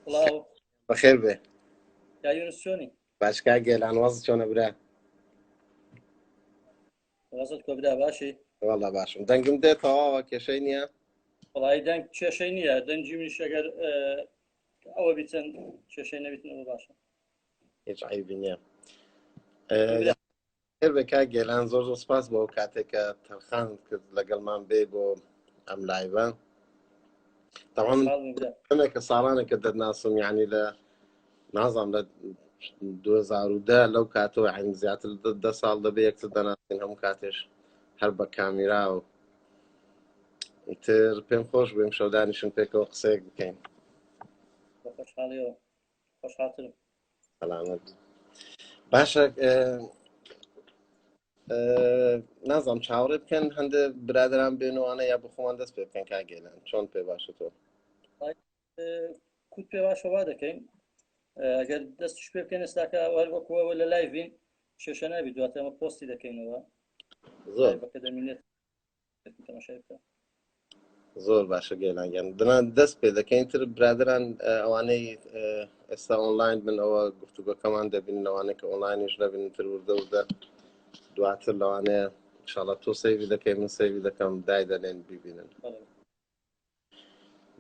سڵاو. بەخێر بێ. کا یونس چۆنی؟ باش کاک گێلان وەزت چۆنە برا؟ وەزت کۆ برا باشی؟ وەڵا باشم دەنگم دێ تەواوە کێشەی نییە؟ وەڵی دەنگ کێشەی نییە دەنگی منیش ئەگەر ئەوە بیتن کێشەی نەبیتن ئەوە باشە. هیچ عەیبی نییە. خێر بێ کاک گێلان زۆر زۆر سپاس بۆ ئەو کاتێک کە تەرخانت کرد لەگەڵمان بێ بۆ ئەم live ە تەواو دەمێکە ساڵانێکە دەتناسم یعنی لە نازانم لە 2010 لەو کاتەوە یعنی زیاتر دە ساڵ دەبێ یەکتر دەناسین هەموو کاتێش هەر بە کامیرا و ئیتر پێم خۆش بوو ئەمشەو دانیشن پێکەوە قسەیەک بکەین. خۆشحاڵیەوە خۆشحاڵترم. سەلامەت باشە نازانم چاوەڕێ بکەن هەندێ برادران بێنەوانە یا بخۆمان دەست پێ بکەن کاگەێلان چۆن پێ باشە تۆ کوت پێ باشە وا دەکەین ئەگەر دەستش پێ بکەین ئێستاکە وەر وەکوەوە لە live ین کێشە نابی دواتر ئەمە پۆستی دەکەینەوە زۆر بەکە دەمینێت تەماشای بکە. زۆر باشە گەیلان گیان دەنا دەست پێ دەکەین تر برادران ئەوانەی ئێستا ئۆنلاین بن ئەوە گفتوگۆکەمان دەبین لەوانەیە کە ئۆنلاینیش نەبن تر وردە وردە دواتر لەوانەیە ئینشاڵڵا تۆ save ی دەکەی من save ی دەکەم دایدەنێن بیبینن.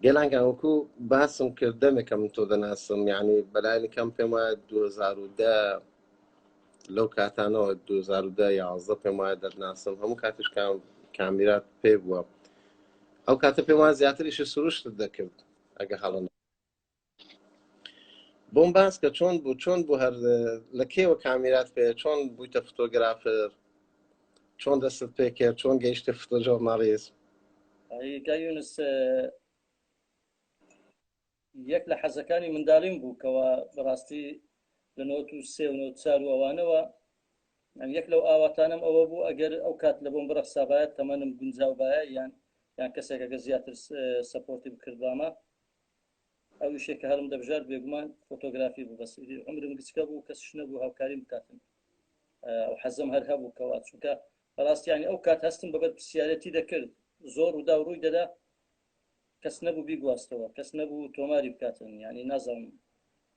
گەلان گیان وەکو باسم کرد دەمێکە من تۆ دەناسم یعنی بەلایەنی کەم پێم وایە 2010 لەو کاتانەوە 2010 11 پێم وایە دەتناسم هەموو کاتیش کام کامیرات پێ بووە ئەو کاتە پێم وایە زیاتریشی سروشتت دەکرد ئەگە هەڵە بۆم باس کە چۆن بوو چۆن بوو هەر لە کێوە کامیرات پێ چۆن بوویتە photographer چۆن دەستت پێ کرد چۆن گەیشتە photojournalist؟ یونس یەک لە حەزەکانی منداڵیم بوو کەوا بەڕاستی لە 93 و 94 و ئەوانەوە یەک لەو ئاواتانم ئەوە بوو ئەگەر ئەو کات لە بۆم بڕەخسابایە تەمەنم گونجاوبایە یان یان کەسێک ئەگەر زیاتر support ی بکردبامە ئەو ئیشێک کە هەرم دەبژارد بێگومان فۆتۆگرافی بوو بەس عمرم گچکە بوو کەسش نەبوو هاوکاریم بکاتن ئەو حەزم هەر هەبوو کەوا چونکە بەڕاستی یانی ئەو کات هەستم بە بەرپرسیارەتی دەکرد زۆر ڕوودا و ڕووی دەدا کەس نەبوو بیگواستەوە کەس نەبوو تۆماری بکاتن یعنی نازانم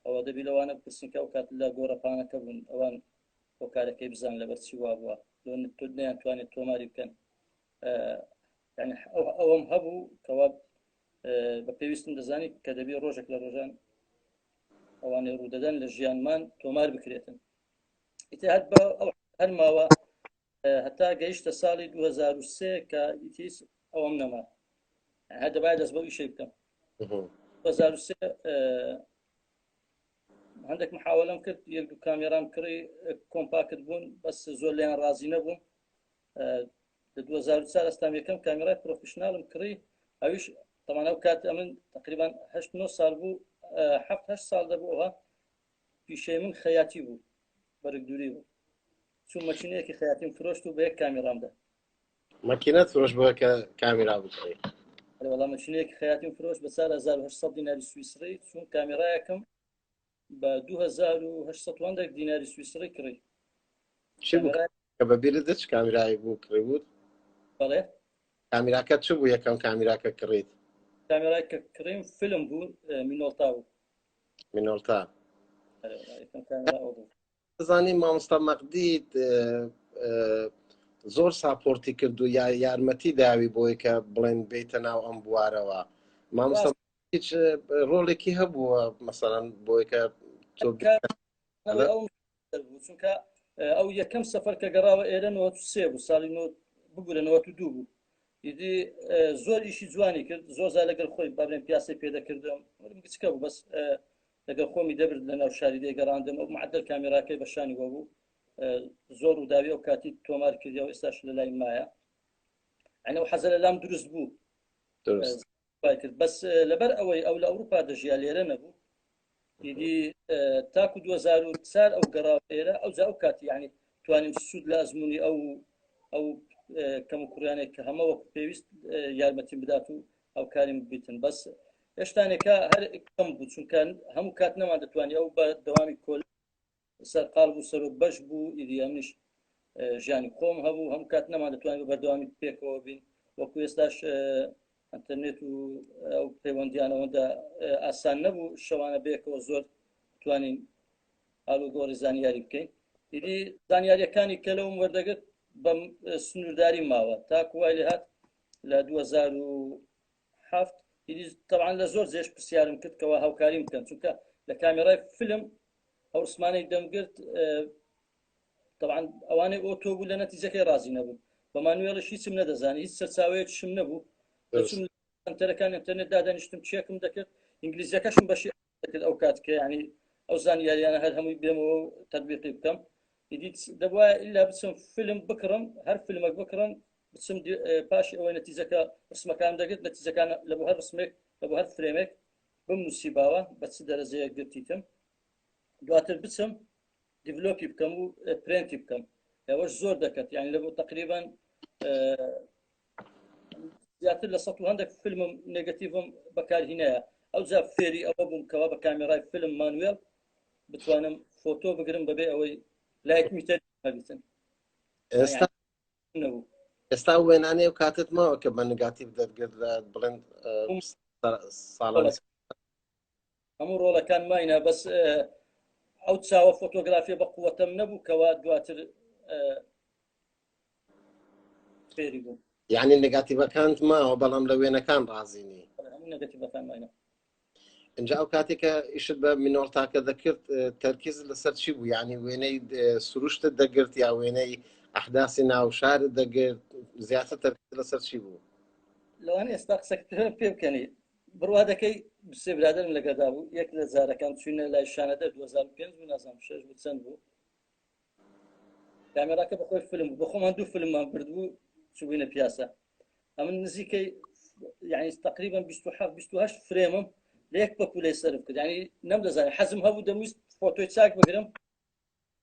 ئەوە دەبی لەوانە بپرسین کە ئەو کات لە گۆڕەپانەکە بوون ئەوان هۆکارەکەی بزان لەبەر چی وا بووە لۆ نەیان توانێت تۆماری بکەن یعنی ئەوەم هەبوو کەوا بە پێویستم دەزانی کە دەبی ڕۆژێک لە ڕۆژان ئەوانەی ڕوودەدەن لە ژیانمان تۆمار بکرێتن ئیتر هەر بە ئەو هەر ماوە هەتا گەیشتە ساڵی 2003 کە ئیتیس ئەوەم نەما هەر دەبای دەست بەو ئیشەی بکەم 2003 هەندێک محاولەم کرد یەک دوو کامێرام کڕی compact بوون بەس زۆر لێیان ڕازی نەبووم لە 2004 ئەستام یەکەم کامێرای professional م کڕی ئەویش تەمان ئەو کات ئەمن تقریبا 8 9 ساڵ بوو 7 8 ساڵ دەبوو ئەوها پیشەی من خەیاتی بوو بەرگ دووری بوو چون مەکینەیەکی خەیاتیم فرۆشت و بە یەک کامیرامدا مەکینەت فرۆش بووە کە کامیرا بکڕی؟ ئەرێ وەڵا مەکینەیەکی خەیاتیم فرۆشت بە 4800 دیناری سویسری چون کامیرایەکم بە 2800 وەندێک دیناری سویسری کڕی. چی بوو کە بە بیرت دێت چ کامیرایەک بوو کڕیبووت؟ بەڵێ. کامیراکە چ بوو یەکەم کامیراکە کڕیت؟ کامیرای کە کڕیم فیلم بوو مینۆڵتا بوو. مینۆڵتا. زانی مامۆستا مەقدید زۆر support ی کرد و یا یارمەتی داوی بۆی کە بڵێن بیتە ناو ئەم بوارەوە مامۆستا هیچ ڕۆڵێکی هەبووە مەسەڵەن بۆی کە تۆ بوو چونکە ئەو یەکەم سەفەر کە گەڕاوە ئێرە 93 بوو ساڵی بگورە 92 بوو ئیدی زۆر ئیشی جوانی کرد زۆر زار لەگەڵ خۆی بابلێن پیاسی پێدەکردم گچکە بوو بەس لەگەڵ خۆمی دەبرد لە ناو شاری دەیگەڕاندم ئەو معدل کامیراکەی بە شانی وە بوو زۆر ڕووداوی ئەو کاتی تۆمار کردی و ئێستاش لە لای مایە ئەنە و حەزە لە لام دروست بوو دروست کرد بەس لەبەر ئەوەی ئەو لە ئەوروپا دەژیا لێرە نەبوو ئیدی تاکو 2004 ئەو گەڕاو ئێرە ئەو جا ئەو کاتی یعنی توانیم سوود لە ئەزمموی ئەو ئەو کەم و کوڕیانێک کە هەمە وەکو پێویست یارمەتیم بدات و هاوکاریم بیتن بەس هێشتانێکە هەر کەم بوو چونکە هەموو کات نەمان دەتوانانی ئەو بە دەوامی کۆل سەرقاڵ بوو سەرۆک بەش بوو ئیدی ئەمنیش ژیانی خۆم هەبوو هەم کات نەمان دەتوانین بە بەردەوامی پێکەوە بین وەکو ئێستاش ئەتەرنێت و ئەو پەیوەندیان ئەوەندە ئاسان نەبوو شەوانە بێکەوە زۆر توانین ئالوگۆڕی زانیاری بکەین ئیدی زانیاریەکانی کە لەوم وەردەگرت بە سنوورداری ماوە تاکو وای لێ هات لە 2007 ئیدی طبعا لە زۆر جێش پرسیارم کرد کەوا هاوکاریم بکەن چونکە لە کامێرای فیلم ئەو ڕسمانەی دەمگرت طبعا ئەوانەی ئۆتۆ بوو لە نەتیجەکەی ڕازی نەبوو بە manual ش هیچم نەدەزانی هیچ سەرچاوەیەکشم نەبوو دەچوم سەنتەرەکان ئینتەرنێت دادەنیشتم چێکم دەکرد ئینگلیزیەکەشم بەشی دەکرد ئەو کات کە یعنی ئەو زانیاریانە هەر هەمووی بێمەوە و تەطبیقی بکەم ئیدی دەبوایە ئیلا بچم فیلم بکڕم هەر فیلمێک بکڕم بچم پاشی ئەوەی نەتیجەکە ڕسمەکان دەگرت نەتیجەکان لە بۆ هەر ڕسمێک لە بۆ هەر frame ێک بمنووسی باوە بە چ دەرەجەیەک گرتیتم دواتر بچم develop ی بکەم و پرێنتی بکەم ئەوەش زۆر دەکات یعنی لە بۆ تقریبان زیاتر لە سە هەندێک فیلمم negative م بەکارهینایە ئەو جا فێری ئەوە بووم کەوا بە کامێرای فیلم manual بتوانم فۆتۆ بگرم بەبێ ئەوەی light meter هەبیتن ئێستا ئێستا وێنانەی و کاتت ماوە کە بە negative دەتگرت لە بڵێن ساڵانی هەموو ڕۆڵەکان ماینە بەس ئەو چاوە فۆتۆگرافیە بە قووەتەم نەبوو کەوا دواتر فێری بووم. یعنی negative ەکانت ماوە بەڵام لە وێنەکان ڕازینی هەموو negative ەکان ماینە. اینجا ئەو کاتێک کە ئیشت بە مینۆڵتاکە دەکرد تەرکیز لەسەر چی بوو یعنی وێنەی سروشتت دەگرت یا وێنەی ئەحداسی ناو شارت دەگرت زیاتر تەرکیز لەسەر چی بوو؟ لەوانە ئێستا قسەکردن پێ بکەنی بڕوا دەکەی سێ برادرم لەگەدا بوو یەک لە جارەکان چوینە لای شانەدەر 2005 بوو نازانم شش بوو چەند بوو کامێراکە بەخۆی فیلم بوو بەخۆمان دوو فیلممان برد بوو چووینە پیاسە ئەمن نزیکەی یعنی تقریبا 27 28 frame م لە یەک پەپولەی سەرف کرد یعنی نەمدەزانی حەزم هەبوو دەمویست فۆتۆی چاک بگرم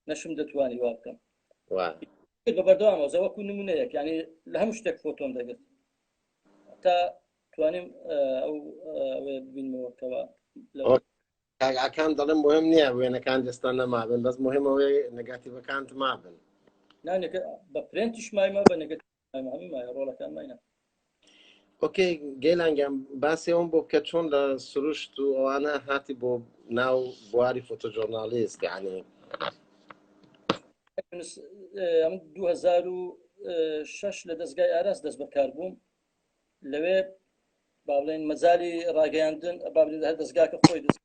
نەشم دەتوانی وا بکەم بە بەردەوامەوە وەکو نمونەیەک یعنی لە هەموو شتێک فۆتۆم دەگرت تا توانیم ئەو ئەوەیە ببینمەوە کەوا کاک ئاکام دەڵێم مهم نییە وێنەکان دەستان نەمابن بەس مهمەوەی negative ەکانت مابن نانێکە بە print یش مایمە بە negative هەموو مایە ڕۆڵەکان ماینە. okay گەیلان گیان باسی ئەوم بۆ بکە چۆن لە سروشت و ئەوانە هاتی بۆ ناو بواری photojournalist یعنی ئەم 2006 لە دەستگای ئاراس دەست بەکار بووم لەوێ با بڵێن مەجای ڕاگەیاندن با بڵێن هەر دەستگاکە خۆی دەست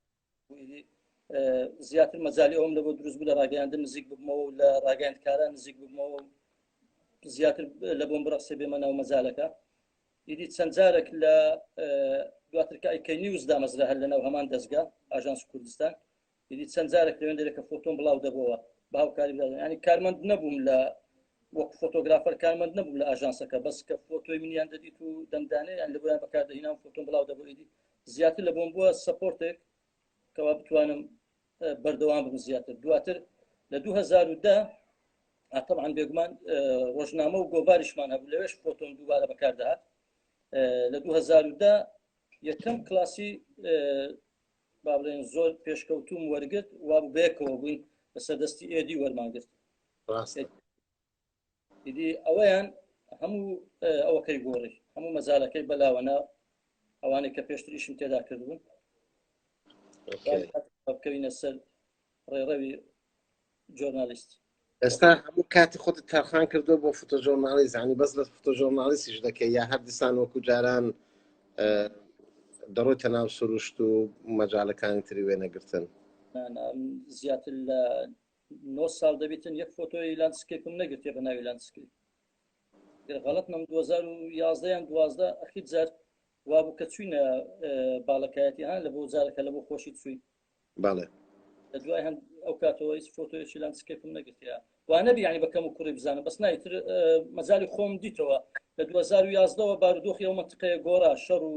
زیاتر مەجای ئەوم لە بۆ دروست بوو لە ڕاگەیاندن نزیک ببمەوە و لە ڕاگەیاندکاران نزیک ببمەوە و زیاتر لە بۆم بڕەخسێ بێمە ناو مەجالەکە ئیدی چەند جارێک لە دواتر کە ئەیکەی نیوز دامەزرا هەر لەناو هەمان دەستگا ئاژانس کوردستان ئیدی چەند جارێک لەوێن دەرێک کە فۆتۆم بڵاو دەبەوە بە هاوکاری برادەران یعنی کارمەند نەبووم لە وەک photographer کارمەند نەبووم لە ئاژانسەکە بەس کە فۆتۆی منیان دەدیت و دەمدانێ یان لە بۆیان بەکاردەهینام فۆتۆم بڵاو دەبوو ئیدی زیاتر لە بۆم بووە support ێک کەوا بتوانم بەردەوام بم زیاتر دواتر لە 2010 طبعا بێگومان ڕۆژنامە و گۆڤاریشمان هەبوو لەوێش فۆتۆم دووبارە بەکاردەهات لە 2010 یەکەم کلاسی با بڵێن زۆر پێشکەوتوم وەرگرت وابوو بەیەکەوە بووین لەسەر دەستی ئێدی وەرمانگرت ئیدی ئەوەیان هەموو ئەوەکەی گۆڕی هەموو مەزارەکەی بەلاوەنا ئەوانەی کە پێشتر ئیشم تێدا کردبوون بکەوینە سەر ڕێڕەوی journalist ئێستا هەموو کاتی خۆت تەرخان کردو بۆ photojournalist ینی بەس لە photojournalist یش دەکەی یا هەر دیسان وەکو جاران دەڕۆیتە ناو سروشت و مەجالەکانی تری وێنەگرتن زیاتر لە نۆ ساڵ دەبیتن یەک فۆتۆی landscape م نەگرتێ بە ناوی landscape گەر غەڵەت نەم 2011 یان 12 ئەخیر جار وابوو کە چوینە باڵەکایەتی ها لە بۆ جارەکە لە بۆ خۆشی چوین بەڵێ لە دوای هەند ئەو کاتەوە هیچ فۆتۆیەکی landscape م نەگرتیە وانەبی یعنی بە کەم و کوڕی بزانم بەس نایتر مەجای خۆم دیتەوە لە 2011ەوە بارودۆخی ئەو منطقەیە گۆڕا شەڕ و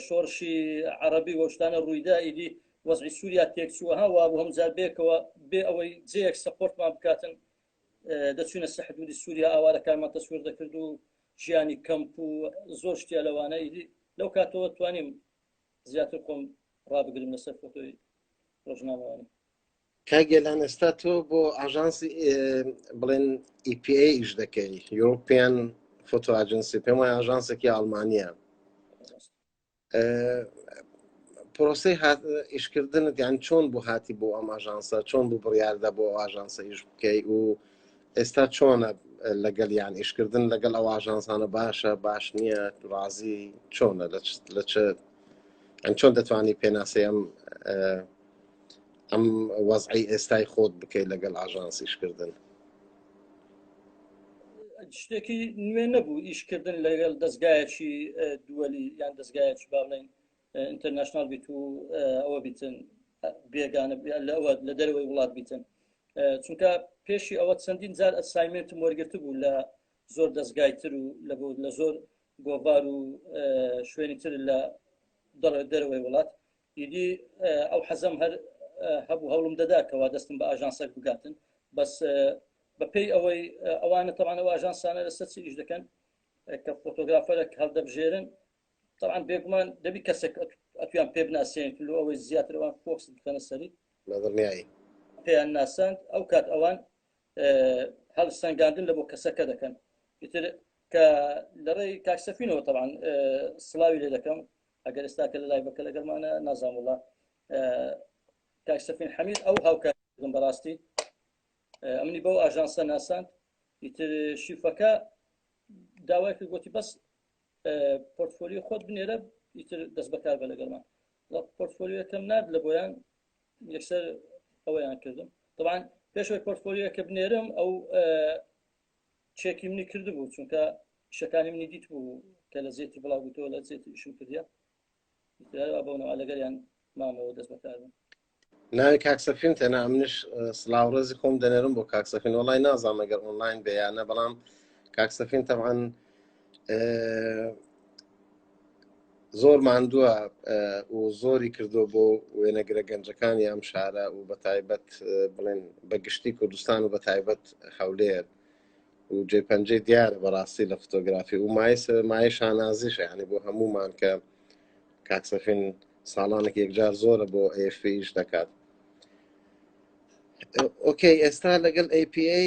شۆڕشی عەڕەبی و شتانە ڕوویدا ئیدی وەزعی سووریا تێکچووە ها وابوو هەم جار بێکەوە بێ ئەوەی جێیەک support مان بکاتن دەچوینە سەر حدودی سووریا ئاوارەکانمان تەسویر دەکرد و ژیانی کەمپ و زۆر شتیا لەوانە ئیدی لەو کاتەوە توانیم زیاتر خۆم ڕابگرم لەسەر فۆتۆی ڕۆژنامەوانی. کاک گێلان ئێستا تۆ بۆ ئاژانسی بڵێن EPA ئیش دەکەی European Photo Agency پێم وایە ئاژانسێکی ئەڵمانیە. پرۆسەی ئیشکردنت یان چۆن بوو هاتی بۆ ئەم ئاژانسە چۆن بوو بڕیاردا بۆ ئاژانسە ئیش بکەی و ئێستا چۆنە لەگەڵ یان ئیشکردن لەگەڵ ئەو ئاژانسانە باشە باش نییە ڕازی چۆنە لە چ ئەن چۆن دەتوانی پێناسەی ئەم ئەم وەزعی ئێستای خۆت بکەیت لەگەڵ ئاژانس ئیشکردن؟ شتێکی نوێ نەبوو ئیشکردن لەگەڵ دەستگایەکی دووەلی یان دەستگایەکی با بڵێین international بیت و ئەوە بیتن بێگانە لەوە لە دەرەوەی وڵات بیتن چونکە پێشی ئەوە چەندین جار assignment م وەرگرت بوو لە زۆر دەستگای تر و لە بۆ لە زۆر گۆڤار و شوێنی تر لە دەرەوەی وڵات ئیدی ئەو حەزەم هەر هەبوو هەوڵم دەدا کەوا دەستم بە ئاژانسەک بگاتن بەس بەپێی ئەوەی ئەوانە تەوان ئەو ئاژانسانە لەسەر چی ئیش دەکەن کە فۆتۆگرافەرێک هەڵدەبژێرن طبعا بێگومان دەبی کەسێک ئەتویان پێ بناسێنیت لۆ ئەوەی زیاتر ئەوان focus بکەنە سەری بەدڵنیایی پێیان ناساند ئەو کات ئەوان هەڵسەنگاندن لە بۆ کەسەکە دەکەن ئیتر کە لەڕێی کاک سەفینەوە طبعا سڵاوی لێ دەکەم ئەگەر ئێستا کە لە live ەکە لەگەڵمانە نازانم وڵا کاک سەفین حەمید ئەو هاوکاردم بەڕاستی ئەمنی بەو ئاژانسە ناساند ئیتر شیفەکە داوای کرد گوتی بەس پۆرتفۆلیۆ خۆت بنێرە ئیتر دەست بەکار بە لەگەڵمان پۆرتفۆلیۆەکەم نارد لە بۆیان یەکسەر ئەوەیان کردم طبعا پێشەوەی پۆرتفۆلیۆەکە بنێرم ئەو چێکی منی کردبوو چونکە ئیشەکانی منی دیت بوو کە لە زێتی بڵاو بووتەوە لە زێتی ئیشم کردە بەونەوە لەگەریان مامەوە دەست بەکار بوو ناوی کاک سەفین تەنا منش سڵاو ڕێزی خۆم دەنێرم بۆ کاک سەفین وەڵای نازانم ئەگەر ئۆنلاین بێ یا نە بەڵام کاک سەفین تەبعەن زۆر ماندووە و زۆری کردو بۆ وێنەگرە گەنجەکانی ئەم شارە و بە تایبەت بڵێن بە گشتی کوردستان و بە تایبەت هەولێر و جێ پەنجەی دیارە بەڕاستی لە فۆتۆگرافی و مایە شانازیشە یعنی بۆ هەمومان کە کاک سەفین ساڵانێک یەکجار زۆرە بۆ AFP ئیش دەکات okay ئێستا لەگەڵ APA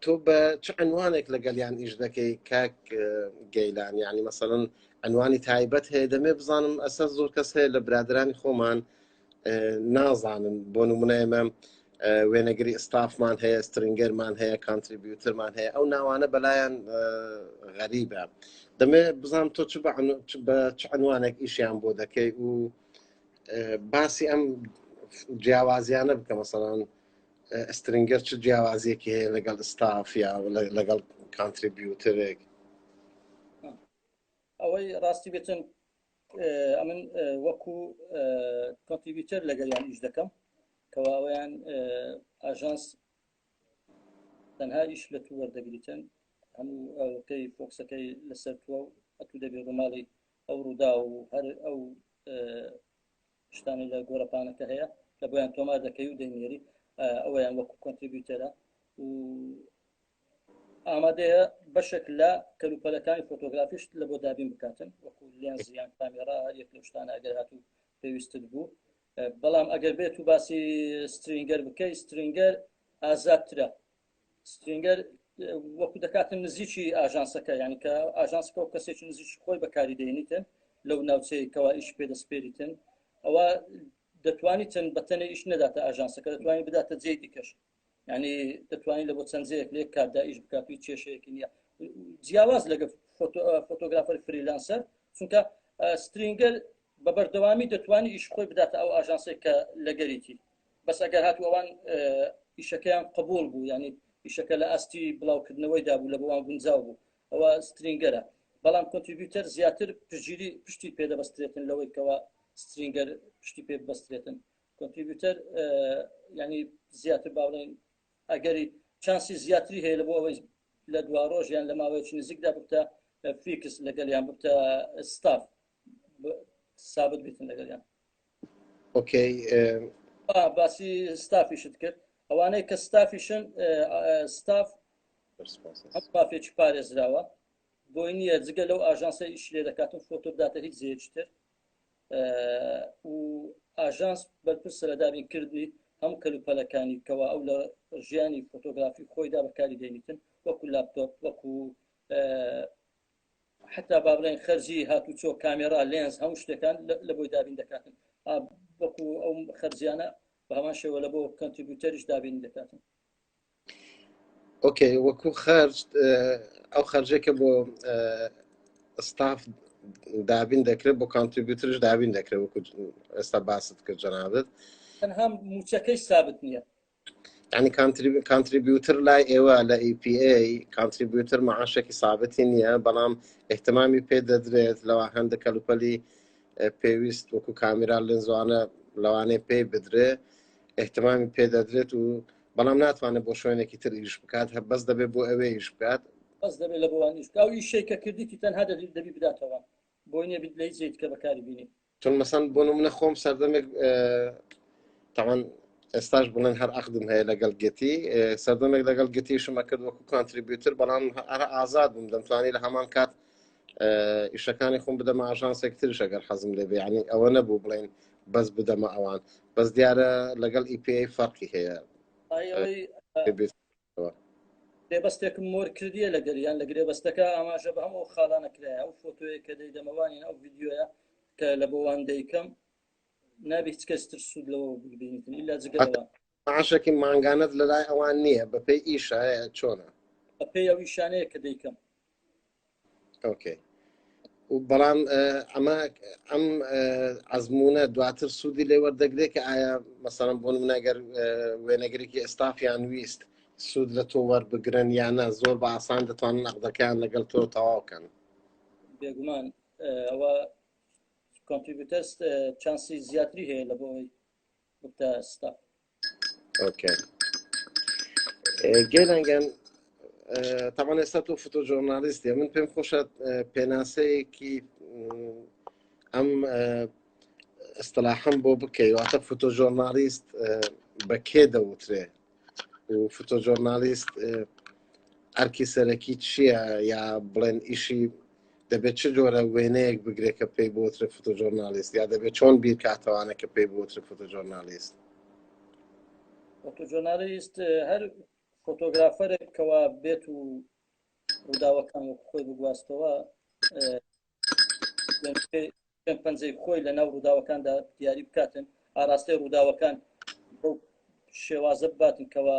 تۆ بە چ عنوانێک لەگەڵیان ئیش دەکەی کاک گەیلان یعنی مەسەڵەن عنوانی تایبەت هەیە دەمێ بزانم ئەسەر زۆر کەس هەیە لە برادرانی خۆمان نازانن بۆ نمونە ئێمە وێنەگری staff مان هەیە stringer مان هەیە contributor مان هەیە ئەو ناوانە بەلایەن غەریبە دەمێ بزانم تۆ چ بە چ عنوانێک ئیشیان بۆ دەکەی و باسی ئەم جیاوازیانە بکە مەسەڵەن stringer چ جیاوازیەکی هەیە لەگەڵ staff یا لەگەڵ contributor ێک ئەوەی ڕاستی بێتن ئەمن وەکو contributor لەگەڵیان ئیش دەکەم کەوا ئەویان ئاژانس تەنها ئیش لە تو وەردەگریتن هەموو ئەوکەی focus ەکەی لەسەر تووە و ئەتو دەبێ ڕووماڵی ئەو ڕوودا و هەر ئەو شتانی لە گۆڕەپانەکە هەیە لە بۆیان تۆمار دەکەی و دەینێری ئەوەیان وەکو contributor ە و ئامادەیە بەشێک لە کەلوپەلەکانی فۆتۆگرافیشت لە بۆ دابین بکاتن وەکو لێنز یان کامێرا هەر یەک لەو شتانە ئەگەر هاتوو پێویستت بوو بەڵام ئەگەر بێت و باسی stringer بکەی stringer ئازادترە stringer وەکو دەکاتن نزیکی ئاژانسەکە یعنی کە ئاژانسەکە و کەسێکی نزیکی خۆی بەکاری دێنیتن لەو ناوچەیە کەوا ئیش پێ دەسپێریتن ئەوە دەتوانیتن بەتەنێ ئیش نەداتە ئاژانسەکە دەتوانین بداتە جێی دیکەش یعنی دەتوانین لە بۆ چەند جێیەک لێک کاتدا ئیش بکات و کێشەیەکی نییە جیاواز لەگە photographer freelancer چونکە stringer بە بەردەوامی دەتوانانی ئیش خۆی بداتە ئەو ئاژانسێک کە لەگەریتی بەس ئەگەر هاتو ئەوان ئیشەکەیان قبول بوو ینی ئیشەکە لە ئاستی بڵاوکردنەوەیدا بوو لە بۆوان گونجاو بوو ئەوە stringer ە بەڵام contributor زیاتر پشتگیری پشتی پێدەبەسترێتن لەوەی کەەوە stringer پشتی پێ بەسترێتن contributor ینی زیاتر باڵێن ئەگەری chance ی زیاتری هەیە لە بۆ ئەوەی لە دوا ڕۆژ یان لە ماوەیەکی نزیکدا ببتە fix لەگەڵیان ببتە staff سابت بێتن لەگەڵیان okay باسی staff یشت کرد ئەوانەی کە staff یشن staff مافێکی پارێزراوە بۆی نییە جگە لەو ئاژانسە ئیش لێ دەکاتن فۆتۆ بداتە هیچ جێیەکی تر و ئاژانس بەرپرسە لە دابینکردنی هەموو کەلوپەلەکانی کەوا ئەو لە ژیانی فۆتۆگرافی خۆیدا بەکاری دێنیتن وەکو لاپتۆپ وەکو حتا با بڵێن خەرجی هاتوچۆ کامێرا لێنز هەموو شتەکان لە بۆی دابین دەکاتن وەکو ئەو خەرجیانە بە هەمان شێوە لە بۆ contributor یش دابین دەکاتن. okay وەکو خەرج ئەو خەرجێکە بۆ staff دابین دەکرێت بۆ contributor ش دابین دەکرێت وەکو ئێستا باست کرد جەنابت. تەنها موچەکەی سابت نییە. ینی contributor لای ئێوە لە EPA contributor معاشێکی سابتی نییە بەڵام احتمامی پێ دەدرێت لەوە هەندە کەلوپەلی پێویست وەکو کامیرا لێنزوانە لەوانەیە پێی بدرێ احتمامی پێ دەدرێت و بەڵام ناتوانێت بۆ شوێنێکی تر ئیش بکات هە بەس دەبێت بۆ ئەوێ ئیش بکات. بەس دەبێت لە بۆوان ئیش بکات ئەو ئیشەی کە کردیتی تەنها دەبی دەبی بداتەوە بۆی نیە بیت لە هیچ جێی دیکە بەکاری بینی. چون مەسەن بۆ نمونە خۆم سەردەمێک تاوان ئێستاش بڵێن هەر عقدم هەیە لەگەڵ Getty سەردەمێک لەگەڵ Getty شمە کرد وەکو contributor بەڵام هەر ئازاد بووم دەمتوانی لە هەمان کات ئیشەکانی خۆم بدەمە ئاژانسێک ترش ئەگەر حەزم لێ بێ یعنی ئەوە نەبوو بڵێن بەس بدەمە ئەوان بەس دیارە لەگەڵ EPA فەرقی هەیە. گرێبەستێکم مۆر کردیە لەگەر یان لە گرێبەستەکە ئاماژە بە هەموو خاڵانە کرایە ئەو فۆتۆیە کە دەیدەمەوانین ئەو ڤیدیۆیە کە لە بۆوان دەیکەم نابێ هیچ کەس تر سوود لەوە ببینیتن ئیلا جگە لەوان. معاشێکی مانگانەت لەلای ئەوان نییە بەپێی ئیشە چۆنە؟ بەپێی ئەو ئیشانەیە کە دەیکەم. okay بەڵام ئەمە ئەم ئەزمونە دواتر سوودی لێ وەردەگرێت کە ئایا مەسەڵەن بۆ نمونە گەر وێنەگرێکی staff یان ویست سوود لە تۆ وەربگرن یانە زۆر بە ئاسان دەتوانن عەقدەکەیان لەگەڵ تۆ تەواو کەن. بێگومان ئەوە contributor chance ی زیاتری هەیە لە بۆ ئەوەی ببتە ستاف. okay گەلەنگەن تاوان ئێستا تۆ photojournalist ی من پێم خۆشە پێناسەیەکی ئەم ئیستلاحم بۆ بکەی واتە photojournalist بە کێ دەوترێ و photojournalist ئەرکی سەرەکی چییە یا بڵێن ئیشی دەبێت چ جۆرە وێنەیەک بگرێت کە پێی بوترێ photojournalist یا دەبێت چۆن بیرکاتەوانە کە پێی بوترێ photojournalist؟ photojournalist هەر photographer ێک کەوا بێت و ڕووداوەکان وەک خۆی بگواستەوە پەنجەی خۆی لە ناو ڕووداوەکاندا دیاری بکاتن ئاراستەی ڕووداوەکان بەو شێوازە بباتن کەوا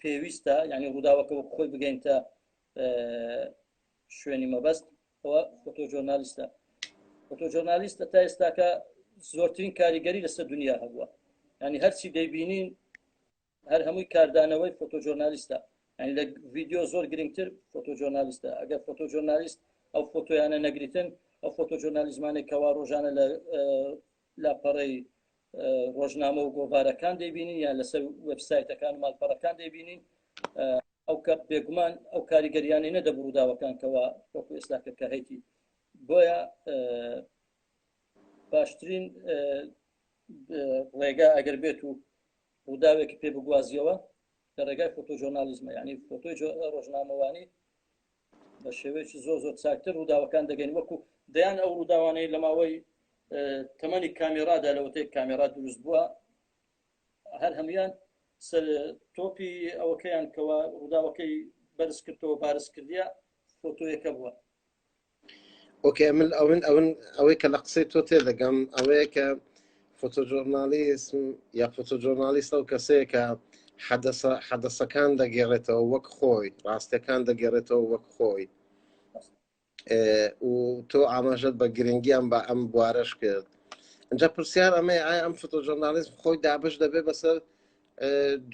پێویستە یعنی ڕووداوەکە وەک خۆی بگەینتە شوێنی مەبەست ئەوە photojournalist ە. photojournalist ە تا ئێستاکە زۆرترین کاریگەری لەسەر دنیا هەبووە ینی هەرچی دەیبینین هەر هەمووی کاردانەوەی photojournalist ە ینی لە ڤیدیۆ زۆر گرنگتر photojournalist ە ئەگەر photojournalist ئەو فۆتۆیانە نەگریتن ئەو photojournalism انێک کەوا ڕۆژانە لە لاپەڕەی ڕۆژنامە و گۆڤارەکان دەیبینین یان لەسەر وبسایتەکان و ماڵپەڕەکان دەیبینین ئەو کە بێگومان ئەو کاریگەریانەی نەدەبوو ڕووداوەکان کەوا وەکو ئێستاکە کە هەیتی بۆیە باشترین ڕێگا ئەگەر بێت و ڕووداوێکی پێ بگوازیەوە لە ڕێگای photojournalism ە یعنی فۆتۆی ڕۆژنامەوانی بە شێوەیەکی زۆر زۆر چاکتر ڕووداوەکان دەگەین وەکو دەیان ئەو ڕووداوانەی لە ماوەی تەمەنی کامێرادا لەوەتەی کامێرا دروست بووە هەر هەمویان سەر تۆپی ئەوەکەیان کەوا ڕووداوەکەی بەرز کردەوە بارز کردیە فۆتۆیەکە بووە. okay من ئەون ئەون ئەوەی کە لە قسەی تۆ تێدەگەم ئەوەیە کە photojournalism یا photojournalist ئەو کەسەیە کە حەدەسە حەدەسەکان دەگێڕێتەوە وەک خۆی ڕاستەکان دەگێڕێتەوە وەک خۆی و تۆ ئاماژەت بە گرنگی ئەم بە ئەم بوارەش کرد ئەجا پرسیار ئەمەیە ئایا ئەم photojournalism خۆی دابش دەبێ بەسەر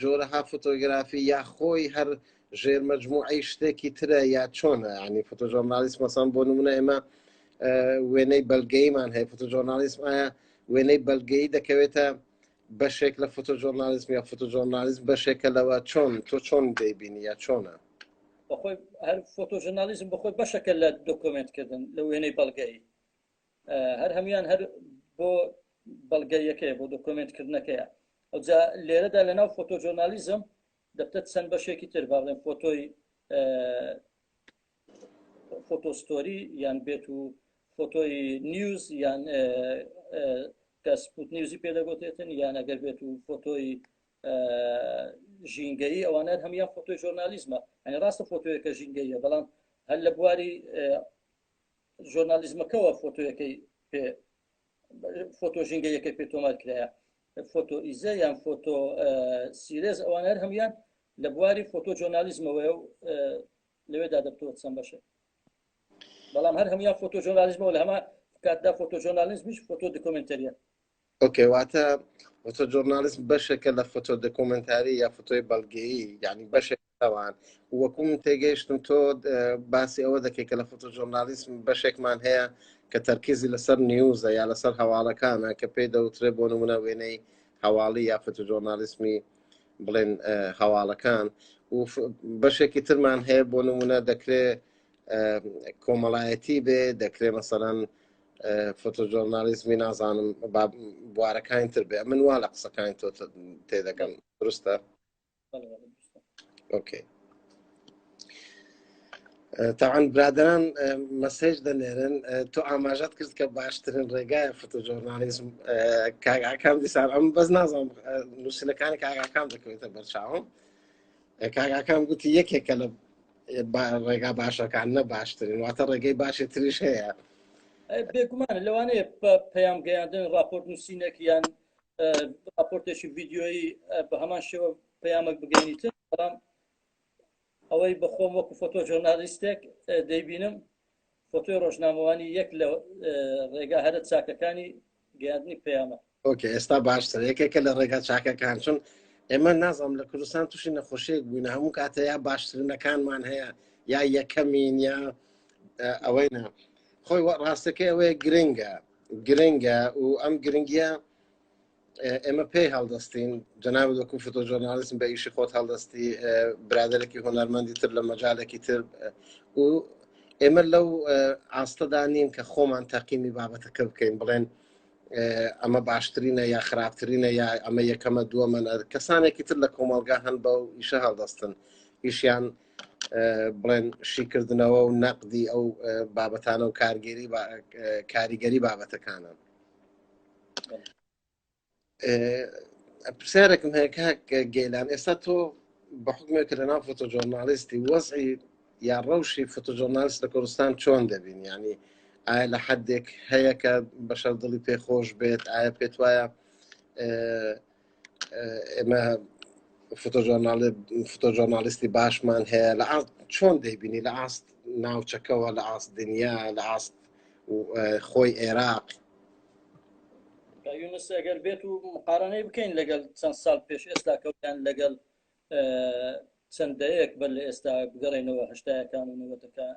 جۆرەها فۆتۆگرافی یا خۆی هەر ژێر مەجموعەی شتێکی ترە یا چۆنە ینی photojournalism مەسان بۆ نمونە ئێمە وێنەی بەلگەیمان هەیە photojournalism ئایا وێنەی بەلگەی دەکەوێتە بەشێک لە photojournalism یا photojournalism بەشێکە لەوە چۆن تۆ چۆن دەیبینی یا چۆنە؟ بەخۆی هەر photojournalism بەخۆی بەشەکە لە دۆکۆمنتکردن لە وێنەی بەڵگەی هەر هەمویان هەر بۆ بەڵگەیەکەیە بۆ دۆکۆمنتکردنەکەیە ئەوجا لێرەدا لە ناو photojournalism دەبتە چەند بەشێکی تر با بڵێن فۆتۆی photo story یان بێت و فۆتۆی news یان کە spot news ی پێدەگوتێتن یان ئەگەر بێت و فۆتۆی ژینگەیی ئەوانە هەموان فۆتۆی journalism ە ئەنی ڕاستە فۆتۆیەکە ژینگەیە بەڵام هەر لە بواری ژۆرنالیزمەکەوە فۆتۆیەکەی پێ فۆتۆ ژینگەیەکەی پێ تۆمار کرایە فۆتۆ ئیزە یان فۆتۆ سیرێز ئەوانە هەر هەموان لە بواری فۆتۆ جۆرنالیزمەوەیە و لەوێدا دەبتەوە چەند بەشێک بەڵام هەر هەموان فۆتۆ جۆرنالیزمەوە لە هەمان کاتدا فۆتۆ جۆرنالیزمیش فۆتۆ دۆکۆمنتەریە okay واتە فۆتۆ جۆرنالیزم بەشێکە لە فۆتۆ دۆکۆمنتاری یا فۆتۆی بەڵگەیی یعنی بەشێک ئەوان وەکو من تێگەیشتم تۆ باسی ئەوە دەکەی کە لە فۆتۆ جۆرنالیزم بەشێکمان هەیە کە تەرکیزی لەسەر news ە یا لەسەر هەواڵەکانە کە پێی دەوترێ بۆ نمونە وێنەی هەواڵی یا فۆتۆ جۆرنالیزمی بڵێن هەواڵەکان و بەشێکی ترمان هەیە بۆ نمونە دەکرێ کۆمەڵایەتی بێ دەکرێ مەسەرەن فۆتۆجۆرنالیزمی نازانم بوارەکانی تر بێ من وا لە قسەکانی تۆ تێدەگەم درستە okay تاوان برادران message دەنێرن تۆ ئاماژەت کرد کە باشترین ڕێگایە فۆتۆجۆرنالیزم کاگاکان دیسان ئەم بەس نازانم نووسینەکانی کاگاکان دەکەوێتە بەرچاوم کاگاکان گوتی یەکێکە لە ڕێگا باشەکان نە باشترین واتە ڕێگەی باشی تریش هەیە بێگومان لەوانەیە پەیام گەیاندن راپۆرت نووسینێک یان راپۆرتێکی ڤیددیۆیی بە هەمان شێوە پەیامێک بگەینیتن بەڵام ئەوەی بەخۆم وەکو فۆتۆ جۆرنالیستێک دەیبینم فۆتۆی ڕۆژنامەوانی یەک لە ڕێگا هەرە چاکەکانی گەیاندنی پەیامە. okay ئێستا باشتر یەکێکە لە ڕێگا چاکەکان چون ئێمە نازانم لە کوردستان تووشی نەخۆشیێک بووینە هەموو کاتە یا باشترینەکانمان هەیە یا یەکەمین یا ئەوەی نا خۆی ڕاستەکەی ئەوەیە گرنگە گرنگە و ئەم گرنگیە ئێمە پێی هەڵدەستین جەنابت وەکو فۆتۆجۆرنالیسم بە ئیشی خۆت هەڵدەستی برادێکی هۆنەرمەندی تر لە مەجالێکی تر و ئێمە لەو ئاستەدا نین کە خۆمان تەقیمی بابەتەکە بکەین بڵێن ئەمە باشترینە یا خراپترینە یا ئەمە یەکەمە دووەمەنە کەسانێکی تر لە کۆمەڵگا هەن بە و ئیشە هەڵدەستن ئیشیان بڵێن شیکردنەوە و نەقدی ئەو بابەتانە و کارگێری کاریگەری بابەتەکانە پرسیارێکم هەیە کاک گەیلان ئێستا تۆ بە حکمێک کە لەناو فۆتۆجۆرنالیستی وەزعی یا ڕەوشی فۆتۆجۆرنالیست لە کوردستان چۆن دەبین ینی ئایا لە حدێک هەیە کە بەشەر دڵی پێخۆش بێت ئایا پێت وایە ئێمە فۆتۆجۆرنالیستی باشمان هەیە لە ئاست چۆن دەیبینی لە ئاست ناوچەکەوە لە ئاست دنیا لە ئاست خۆی عێراق یونس ئەگەر بێت و مقارنەی بکەین لەگەڵ چەند ساڵ پێش ئێستا کەوتیان لەگەڵ چەند دەیەک بەر لە ئێستا بگەڕێنەوە هەشتایەکان و نەوەتەکان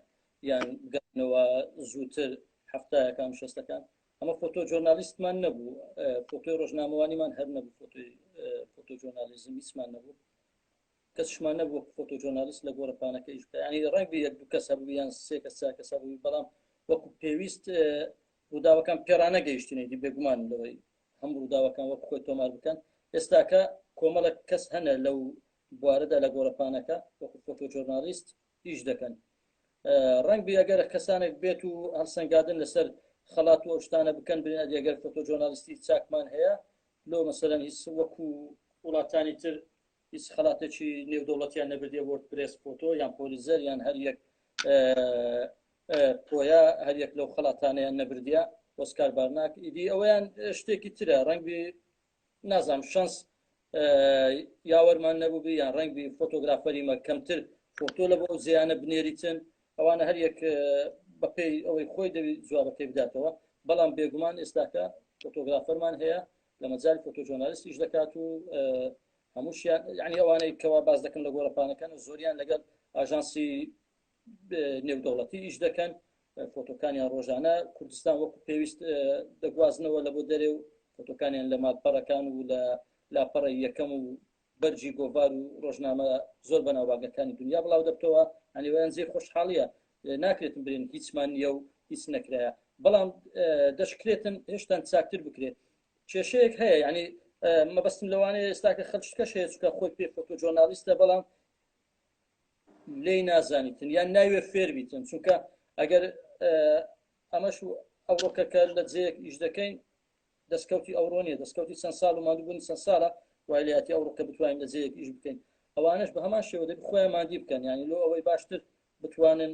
یان بگەڕێنەوە زووتر هەفتایەکان و شەستەکان ئەمە فۆتۆ جۆرنالیستمان نەبوو فۆتۆی ڕۆژنامەوانیمان هەر نەبوو فۆتۆی فۆتۆ جۆرنالیزم هیچمان نەبوو کەسشمان نەبوو وەکو فۆتۆ جۆرنالیست لە گۆڕەپانەکە ئیش بکە یعنی ڕەنگ بێ یەک دوو کەس هەبوو یان سێ کەس چوار کەس هەبوو بەڵام وەکو پێویست ڕووداوەکان پێڕانەگەیشتنێ دی بێگومان لەوەی هەم ڕووداوەکان وەک خۆی تۆمار بکەن ئێستاکە کۆمەڵک کەس هەنە لەو بوارەدا لە گۆڕەپانەکە وەکو فۆتۆ جۆرنالیست ئیش دەکەن ڕەنگ بێ ئەگەر کەسانێک بێت و هەڵسەنگادن لەسەر خەڵات و ئەو شتانە بکەن بێن ئەگەر فۆتۆ جۆرنالیستی چاکمان هەیە لۆ مەسەلەن هیچ وەکو وڵاتانی تر هیچ خەڵاتێکی نێودەوڵەتیان نەبردیە World Press Photo یان پۆلیزەر یان هەر یەک پۆیا هەر یەک لەو خەڵاتانەیان نەبردیە ئۆسکار بارناک ئیدی ئەوەیان شتێکی ترە ڕەنگبی نازانم شانس یاوەرمان نەبووبی یان ڕەنگبی فۆتۆگرافەری مە کەمتر فۆتۆ لە بۆ زیانە بنێریتن ئەوانە هەر یەک بەپێی ئەوەی خۆی دەوی جوابەکەی بداتەوە بەڵام بێگومان ئێستاکە فۆتۆگرافەرمان هەیە لە مەجای فۆتۆجۆنالیستیش دەکات و هەمووشیان یعنی ئەوانەی کەوا باز دەکەن لە گۆڕەپانەکان زۆریان لەگەڵ ئاژانسی نێودەوڵەتی ئیش دەکەن فۆتۆکانیان ڕۆژانە کوردستان وەکو پێویست دەگوازنەوە لە بۆ دەرێ و فۆتۆکانیان لە ماڵپەڕەکان و لە لاپەڕی یەکەم و بەرگی گۆڤار و ڕۆژنامە زۆر بەناوبانگەکانی دنیا بڵاو دەبتەوە ئەنیوەیان جێ خۆشحاڵیە ناکرێتن برێن هیچمان نییە و هیچ نەکرایە بەڵام دەشکرێتن هێشتان چاکتر بکرێت کێشەیەک هەیە یعنی مەبەستم لەوانەیە ئێستاکە خەلکەش هەیە چکە خۆی پێ فۆتۆ جۆرنالیستە بەڵام لێی نازانیتن یان ناوێ فێر بیتن چونکە ئەگەر ئەمەش ئەوڕۆکە کە لە جەیەک ئیش دەکەین دەستکەوتی ئەوڕۆ نیە دەستکەوتی چەند ساڵ و ماندووبوونی چەند ساڵە وای لێهاتی ئەوڕۆ کە بتوانین لە جێیەک ئیش بکەین ئەوانەش بە هەمان شێوە دەبی خۆیان ماندی بکەن یعنی لۆ ئەوەی باشتر بتوانن.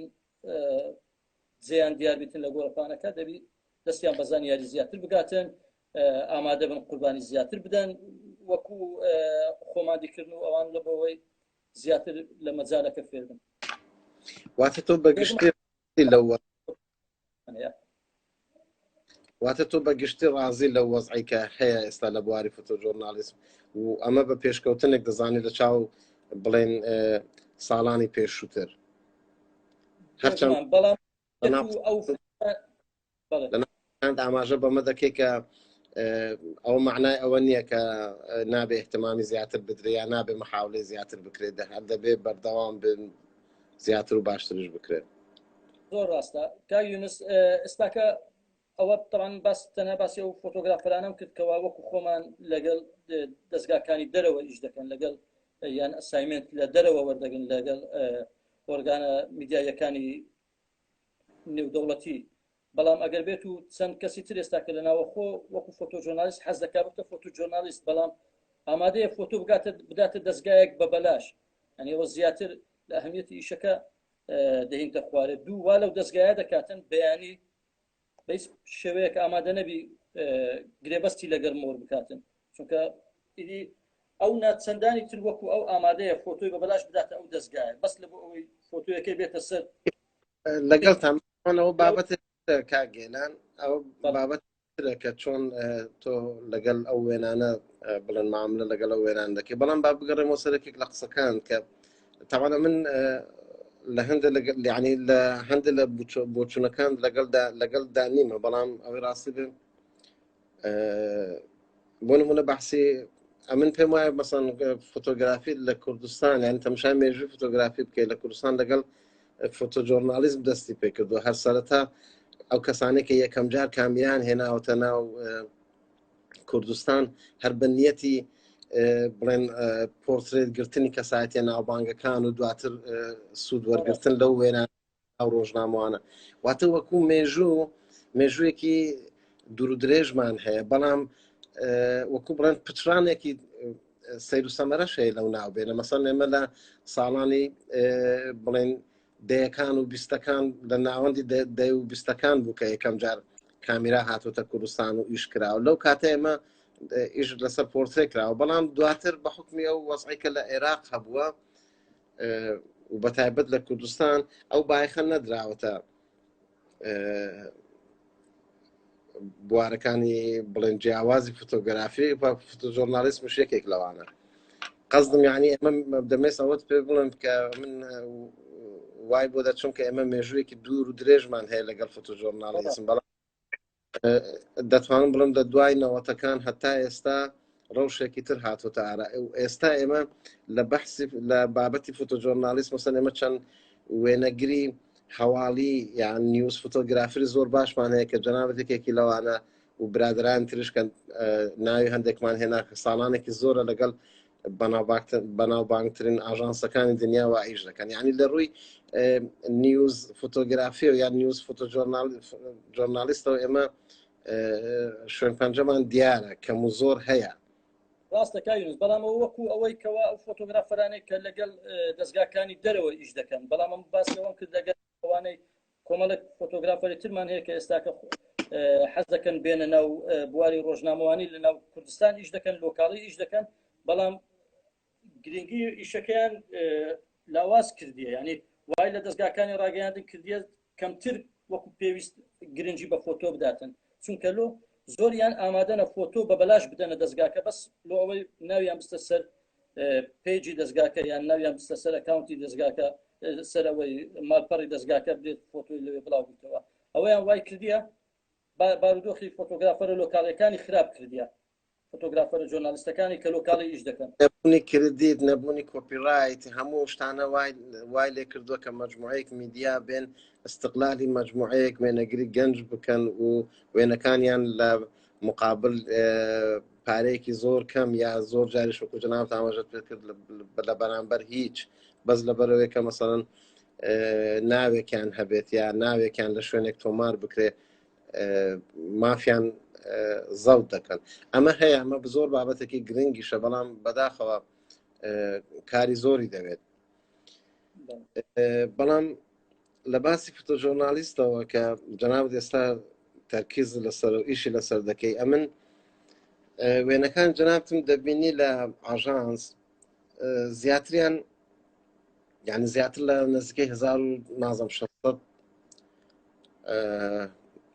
جێیان دیار بیتن لە گۆڕەپانەکە دەبی دەستیان بە زانیاری زیاتر بگاتن ئامادە بن قوربانی زیاتر بدەن وەکو خۆمادیکردن و ئەوان لە بۆەوەی زیاتر لە مەجالەکە فێر بن. واتە تۆ بەگشتی لەو واتە تۆ بە گشتی ڕازی لەو وەزعی کە هەیە ئێستا لە بواری فۆتۆجۆرنالیسم و ئەمە بە پێشکەوتنێک دەزانانی لە چاو بڵێن ساڵانی پێشووتر هەرچەند بەڵام ئەو ئاماژە بەمە دەکەی کە ئەوە معنای ئەوە نییە کە نابێ احتمامی زیاتر بدرێ یا نابێ محاولەی زیاتر بکرێت هەر دەبێ بەردەوام بن زیاتر و باشترش بکرێت زۆر ڕاستە کاک یونس ئێستاکە ئەوە تەوان باس تەنها باسی ئەو فۆتۆگرافەرانم کرد کەوا وەکو خۆمان لەگەڵ دەستگاکانی دەرەوە ئیش دەکەن لەگەڵ یان assignment لە دەرەوە وەردەگرن لەگەڵ ئۆرگانە میدیاییەکانی نێودەوڵەتی بەڵام ئەگەر بێت و چەند کەسی تر ئێستا کە لە ناوەخۆ وەکو photojournalist حەز دەکات ببتە photojournalist بەڵام ئامادەیە فۆتۆ بگاتە بداتە دەستگایەک بە بەلاش یعنی ئەوە زیاتر لە ئەهمیەتی ئیشەکە دەهینتە خوارێ دوو وا لەو دەستگایە دەکاتن بەیانی بە هیچ شێوەیەک ئامادە نەبی گرێبەستی لەگەر مۆر بکاتن چونکە ئیدی ئەو چەندانی تر وەکو ئەو ئامادەیە فۆتۆی بە بەلاش بداتە ئەو دەستگایە بەس لە بۆ ئەوەی فۆتۆیەکەی بێتە سەر لەگەڵتان ئەوە بابەت کاک گێلان ئەو بابەت ترە کە چۆن تۆ لەگەڵ ئەو وێنانە بڵێن معاملە لەگەڵ ئەو وێنان دەکەی بەڵام با بگەڕێمەوە سەر یەکێک لە قسەکان کە تاوانە من لە هەندێک لەگەڵ یعنی لە هەندێک لە بۆچوونەکان لەگەڵدا لەگەڵدا نیمە بەڵام ئەوەی ڕاستی بێ بۆ نمونە بەحسی ئەمن پێم وایە مەسەن فۆتۆگرافی لە کوردستان یان تەمشای مێژوو فۆتۆگرافی بکەیت لە کوردستان لەگەڵ photojournalism دەستی پێکردو هەر سەرەتا ئەو کەسانێک کە یەکەم جار کامیران هێناوەتە ناو کوردستان هەر بە نیەتی بڵێن پۆرترێت گرتنی کەسایەتە ناوبانگەکان و دواتر سوود وەرگتن لەو وێنە ئەو ڕۆژنامەوانە واتە وەکو مێژوو مێژوویەکی دوور درێژمان هەیە بەڵام وەکو بڵێن پچرانێکی سیر و سەمەرەش هەیە لەو ناو بێنە مەسەن ئێمە لە ساڵانی بڵێن دەیەکان و بیستەکان لە ناوەندی دە و بیستەکان بوو کە یەکەم جار کامیرا هاتوتە کوردستان و ئیش کراوە لەو کاتە ئێمە ئیش لەسەر پۆرترێ کراوە بەڵام دواتر بە حکمی ئەو وەزعی کە لە عێراق هەبووە و بە تایبەت لە کوردستان ئەو بایخە نەدراوەتە بوارەکانی بڵێن جیاوازی فۆتۆگرافی و photojournalism یەکێک لەوانە قەزدم یعنی ئەمە دەمێست ئەوەت پێ بڵێم کە من وای بۆ دەچم کە ئێمە مێژوویەکی دوور و درێژمان هەیە لەگەڵ photojournalism بەڵام دەتوانم بڵم لە دوای نەوەتەکان هەتا ئێستا ڕەوشێکی تر هاتوتە ئارا و ئێستا ئێمە لە بەحسی لە بابەتی photojournalist مەسەن ئێمە چەند وێنەگری هەواڵی یان news photographer ی زۆر باشمان هەیە کە جەنابەت یەکێکی لەوانە و برادران ترش کە ناوی هەندێکمان هێنا کە ساڵانێکی زۆرە لەگەڵ بەناوبانگترین ئاژانسەکانی دنیا وا ئیش دەکەن یعنی لە ڕووی news photography و یان news photojournalist ەوە ئێمە شوێن پەنجەمان دیارە کەم و زۆر هەیە. ڕاستە کاک یونس بەڵام ئەوە وەکو ئەوەی کەوا ئەو فۆتۆگرافەرانەی کە لەگەڵ دەزگاکانی دەرەوە ئیش دەکەن بەڵام ئەم باسی ئەوەم کرد لەگەڵ ئەوانەی کۆمەڵێک فۆتۆگرافەری ترمان هەیە کە ئێستاکە حەز دەکەن بێنە ناو بواری ڕۆژنامەوانی لە ناو کوردستان ئیش دەکەن لۆکاڵی ئیش دەکەن بەڵام گرنگی ئیشەکەیان لاواز کردیە یعنی وای لە دەستگاکانی ڕاگەیاندن کردیە کەمتر وەکو پێویست گرنگی بە فۆتۆ بداتن چونکە لۆ زۆریان ئامادەنە فۆتۆ بە بەلاش بدەنە دەستگاکە بەس لۆ ئەوەی ناویان بستە سەر page ی دەستگاکە یان ناویان بستە سەر account ی دەستگاکە سەرەوەی ماڵپەڕی دەستگاکە بدێت فۆتۆی لەوێ بڵاو بیتەوە ئەوەیان وای کردیە بارودۆخی فۆتۆگرافەرە لۆکاڵیەکانی خراپ کردیە فۆتۆگرافەرە journalist ەکانی کە لۆکاڵی ئیش دەکەن. نەبوونی credit، نەبوونی copyright، هەموو شتانە وای وای لێ کردووە کە مەجموعەیەک میدیا بێن ئیستقلالی مەجموعەیەک وێنەگری گەنج بکەن و وێنەکانیان لە مقابل پارەیەکی زۆر کەم یا زۆر جاریش وەکو جەنابت ئاماژەت پێ کرد لە بەرامبەر هیچ بەس لەبەرەوەی کە مەسەڵەن ناوێکیان هەبێت یا ناوێکیان لە شوێنێک تۆمار بکرێت مافیان زەوت دەکەن ئەمە هەیە ئەمە زۆر بابەتێکی گرنگیشە بەڵام بەداخەوە کاری زۆری دەوێت بەڵام. لە باسی photojournalist ەوە کە جەنابت ئێستا تەرکیز لەسەر و ئیشی لەسەر دەکەی ئەمن وێنەکان جەنابتم دەبینی لە ئاژانس زیاتریان یعنی زیاتر لە نزیکەی 1900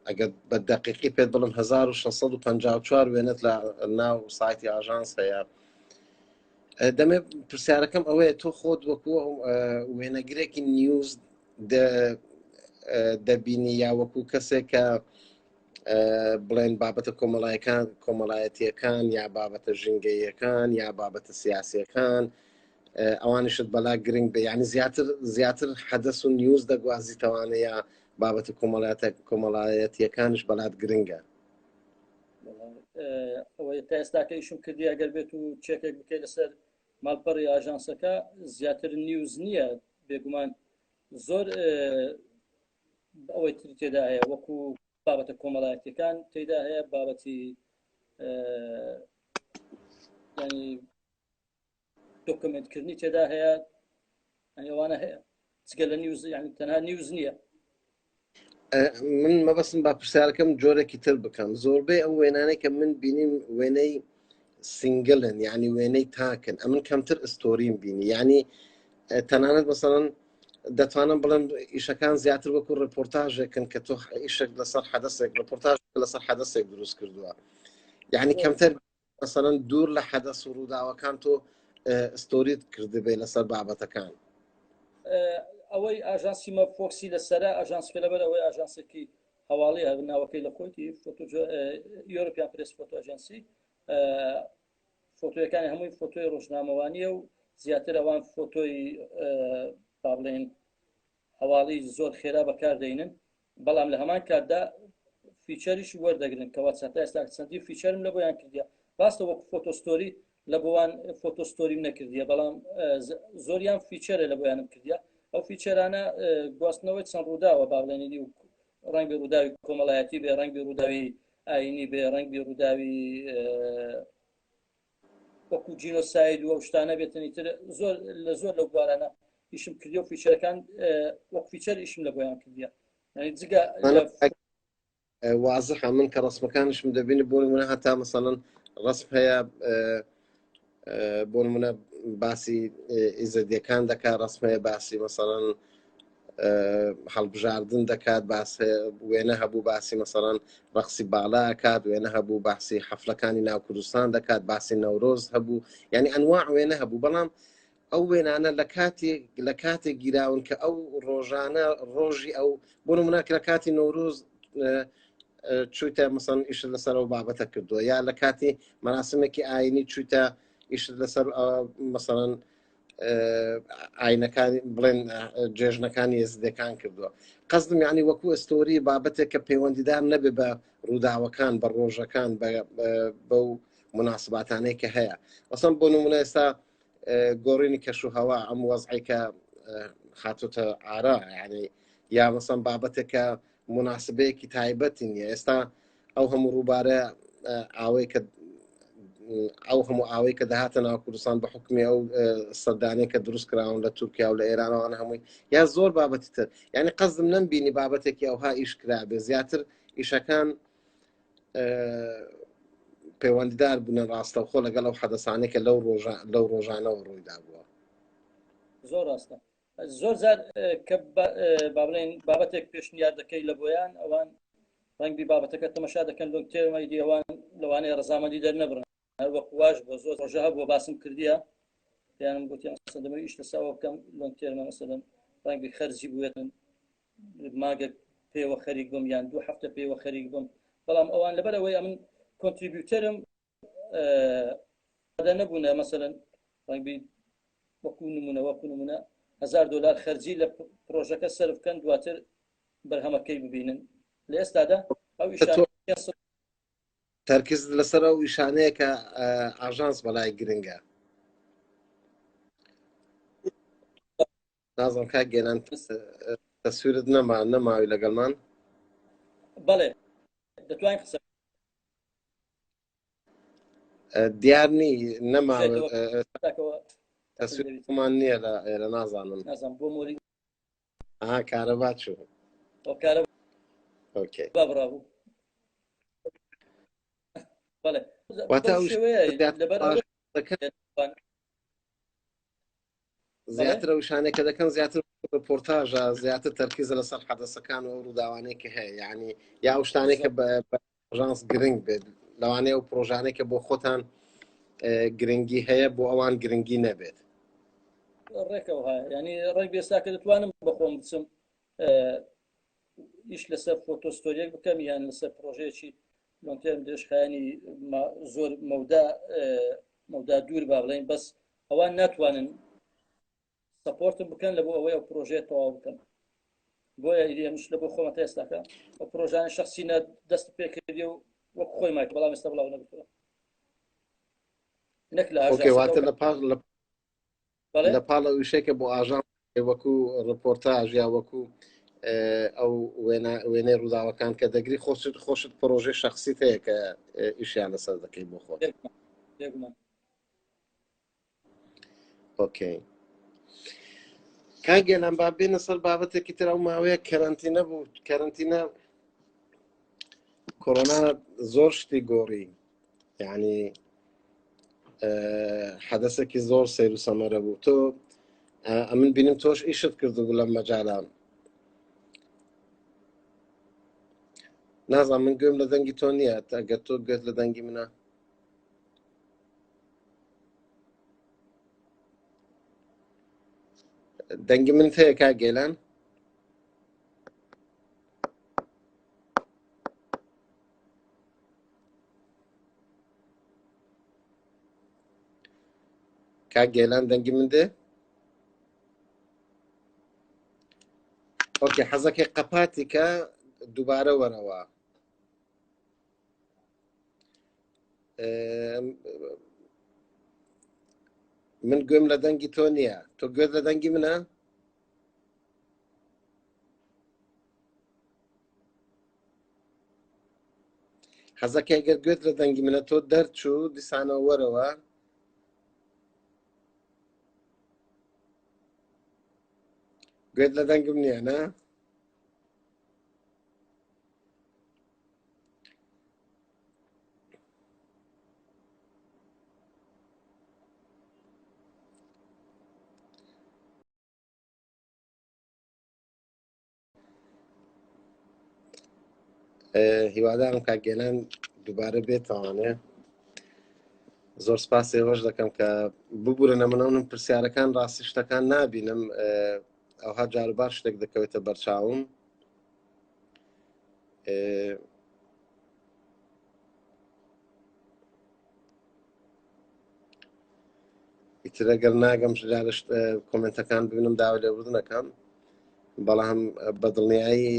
ئەگەر بە دقیقی پێت بڵم 1654 وێنت لە ناو سایتی ئاژانس هەیە دەمێ پرسیارەکەم ئەوەیە تۆ خۆت وەکو وێنەگرێکی news دەبینی یا وەکو کەسێک کە بڵێن بابەتە کۆمەڵایەکان کۆمەڵایەتیەکان یا بابەتە ژینگەیەکان یا بابەتە سیاسیەکان ئەوانیشت بەلا گرنگ بێ یعنی زیاتر زیاتر حەدەس و news دەگوازیتەوانە یا بابەتە کۆمەڵاتە کۆمەڵایەتیەکانش بەلات گرنگە ئەوەی تا ئێستاکە ئیشم کردی ئەگەر بێت و چێکێک بکەیت لەسەر ماڵپەڕی ئاژانسەکە زیاتر news نییە بێگومان زۆر ئەوەی تری تێدا هەیە وەکو بابەتە کۆمەڵایەتەکان تێدا هەیە بابەتی ینی دۆکمنتکردنی تێدا هەیە ئەوانە هەیە جگە لە news یعنی تەنها news نییە من مەبەستم با پرسیارەکەم جۆرێکی تر بکەم زۆربەی ئەو وێنانەی کە من بینیم وێنەی single ن یعنی وێنەی تاکن ئەمن کەمتر story م بینی یعنی تەنانەت مەسەڵەن دەتوانم بڵێم ئیشەکان زیاتر وەکو ڕێپۆرتاژێکن کە تۆ ئیشێک لەسەر حەدەسێک ڕێپۆرتاژ لەسەر حەدەسێک دروست کردووە یعنی کەمتر مەسەڵەن دوور لە حەدەس و ڕووداوەکان تۆ story ت کردبێ لەسەر بابەتەکان. ئەوەی ئاژانسی مە focus ی لەسرە ئاژانسکە لەبەر ئەوەی ئاژانسێکی هەواڵی هەر ناوەکەی لە خۆیتی European Press Photo Agency فۆتۆیەکانی هەمووی فۆتۆی ڕۆژنامەوانیە و زیاتر ئەوان فۆتۆی با بڵێن هەواڵی زۆر خێرا بەکاردەینن بەڵام لە هەمان کاتدا feature یش وەردەگرن کەوا تا ئێستا چەندین feature م لە بۆیان کردیە ڕاستە وەک photo story لە بۆوان photo story م نەکردیە بەڵام زۆریان feature ە لە بۆیانم کردیە ئەو feature انە گواستنەوەی چەند ڕووداوە با بڵێنی و ڕەنگی ڕووداوی کۆمەڵایەتی بێ ڕەنگی ڕووداوی ئاینی بێ ڕەنگی ڕووداوی وەکو جینۆساید و ئەو شتانە بێتنی تر زۆر لە زۆر لەو بوارانە ئیشم کردی و feature ەکان وەک feature ئیشم لە بۆیان کردیە یعنی جگە وازحە من کە ڕسمەکانیشم دەبینی بۆ نمونە هەتا مەسەڵەن ڕسم هەیە بۆ نمونە باسی ئیزەدیەکان دەکات ڕسم هەیە باسی مەسەڵەن هەڵبژاردن دەکات باس وێنە هەبوو باسی مەسەڵەن ڕەقسی باڵا ئەکات وێنە هەبوو باسی حەفلەکانی ناو کوردستان دەکات باسی نەورۆز هەبوو یعنی ئەنواع وێنە هەبوو بەڵام ئەو وێنانە لە کاتێک لە کاتێک گیراون کە ئەو ڕۆژانە ڕۆژی ئەو بۆ نمونە لە کاتی نەورۆز چوویتە مەسەن ئیشت لەسەر ئەو بابەتە کردووە یا لە کاتی مەراسمێکی ئاینی چوویتە ئیشت لەسەر مەسەڵەن ئاینەکانی بڵێن جێژنەکانی ئێزدیەکان کردووە قەزدم یعنی وەکو story بابەتێک کە پەیوەندیدار نەبێ بە ڕووداوەکان بە ڕۆژەکان بەو مناسباتانەی کە هەیە ئەسم بۆ نمونە ئێستا گۆڕینی کەش و هەوا ئەم وەزعی کە خاتوتە ئارا یعنی یا مەسەن بابەتێکە مناسبەیەکی تایبەتی نییە ئێستا ئەو هەموو ڕووبارە ئاوەی کە ئەو هەموو ئاوەی کە دەهاتە ناو کوردستان بە حکومی ئەو سەدانەی کە دروست کراون لە تورکیا و لە ئێرانەوەوانە هەمووی یا زۆر بابەتی تر یعنی قەزم نەمبینی بابەتێکی ئەوها ئیش کرابێ زیاتر ئیشەکان پەیوەندیدار بوونە ڕاستەوخۆ لەگەڵ ئەو حەدەسانەی کە لەو ڕۆژە لەو ڕۆژانەوە ڕوویدا بووە زۆر ڕاستە زۆر جار کە با بڵێن بابەتێک پێشنیار دەکەی لە بۆیان ئەوان ڕەنگبی بابەتەکە تەمەشا دەکەن long term ە ئیدی ئەوان لەوانەیە ڕەزامەندی دەرنەبڕن هەر وەک واش بۆ زۆر ڕۆژە هەبووە باسم کردیە پێیانم گوتیان مەسەلەن دەمەوێت ئیش لەسەر بکەم long term ە مەسەلەن ڕەنگبی خەرجی بوێتن ماگەک پێوە خەریک بم یان دوو هەفتە پێوە خەریک بم بەڵام ئەوان لەبەر ئەوەی ئەمن contributor م نەبوونە مەسەلەن ڕەنگبی وەکو نمونە وەکو نمونە هزار دلار خەرجی لە پرۆژەکە سەرف بکەن دواتر بەرهەمەکەی ببینن لە ئێستادا ئەو ئیشانە تەرکز لەسەر ئەو ئیشانەیە کە ئاژانس بەلای گرنگە نازم کاک گێنان تەسویرت نەما نەماوی لەگەڵمان بەڵێ دەتوانین قسە دیار نی نەما تەسویرمان نییە لە ئێرە نازانم نازانم بۆ مۆری. ئا کارەبا چوو. ئەو کارە okay با بڕابوو. بەڵێ واتە بەو ئەو شێوەیە زیاتر لەبەر ئەوە دەکەن زیاتر ئەو شانێک کە دەکەن زیاتر ڕپۆرتاژە زیاتر تەرکیزە لەسەر حەدەسەکان و ئەو ڕووداوانەی کە هەیە یعنی یا ئەو شتانێک کە بە بە ئاژانس گرنگ بێت لەوانەیە ئەو پرۆژانێک کە بۆ خۆتان گرنگی هەیە بۆ ئەوان گرنگی نەبێت ڕێکەوە هەیە ینی ڕێک بێستا کە دەتوانم بەخۆم بچم ئیش لەسەر photo story یەک بکەم یان لەسەر پرۆژەیەکی long term درێژخایەنی زۆر مەودا مەودا دوور با بڵێین بەس ئەوان ناتوانن support م بکەن لە بۆ ئەوەی ئەو پرۆژەیە تەواو بکەن بۆیە ئیدی ئەمش لە بۆ خۆمە تا ئێستاکە ئەو پرۆژانە شخصی نە دەست پێکردی و وەک خۆی ماک بەڵام ئێستا بڵاو نەبووە نەک لە okay واتە لە پاڵ لە بەڵێ لە پاڵ ئەو ئیشەی کە بۆ ئاژانس وەکو ڕپۆرتاژ یا وەکو ئەو وێنە وێنەی ڕووداوەکان کە دەگری خۆشت خۆشت پرۆژەی شخصیت هەیە کە ئیشیان لەسەر دەکەی بۆ خۆت بێگومان بێگومان okay کاک گێلان با بێنە سەر بابەتێکی تر ئەو ماوەیە کەرەنتینە بوو کەرەنتینە کۆرۆنا زۆر شتی گۆڕی یعنی حەدەسێکی زۆر سەیر و سەمەرە بوو تۆ ئەمن بینیم تۆش ئیشت کردو بوو لەم مەجالە نازانم من گوێم لە دەنگی تۆ نییە ئەگەر تۆ گوێت لە دەنگی منە دەنگی من هەیە کاک گێلان کاک گێلان دەنگی من دێ okay حەزەکەی قەپاتی کە دووبارە وەرەوە من گوێم لە دەنگی تۆ نییە تۆ گوێت لە دەنگی منە حەزەکەی گەر گوێت لە دەنگی منە تۆ دەرچوو دیسانەوە وەرەوە گوێت لە دەنگم نییە نا هیوادارم کاک گێلان دووبارە بێتوانێ زۆر سپاس ئێوەش دەکەم کە ببوورە نەمنەونم پرسیارەکان ڕاستی شتەکان نابینم ئەوها جاروبار شتێک دەکەوێتە بەرچاوم ئیتر ئەگەر ناگەم جارشت کۆمنتەکان ببینم داوا لێبوردنەکەم بەڵام بە دڵنیایی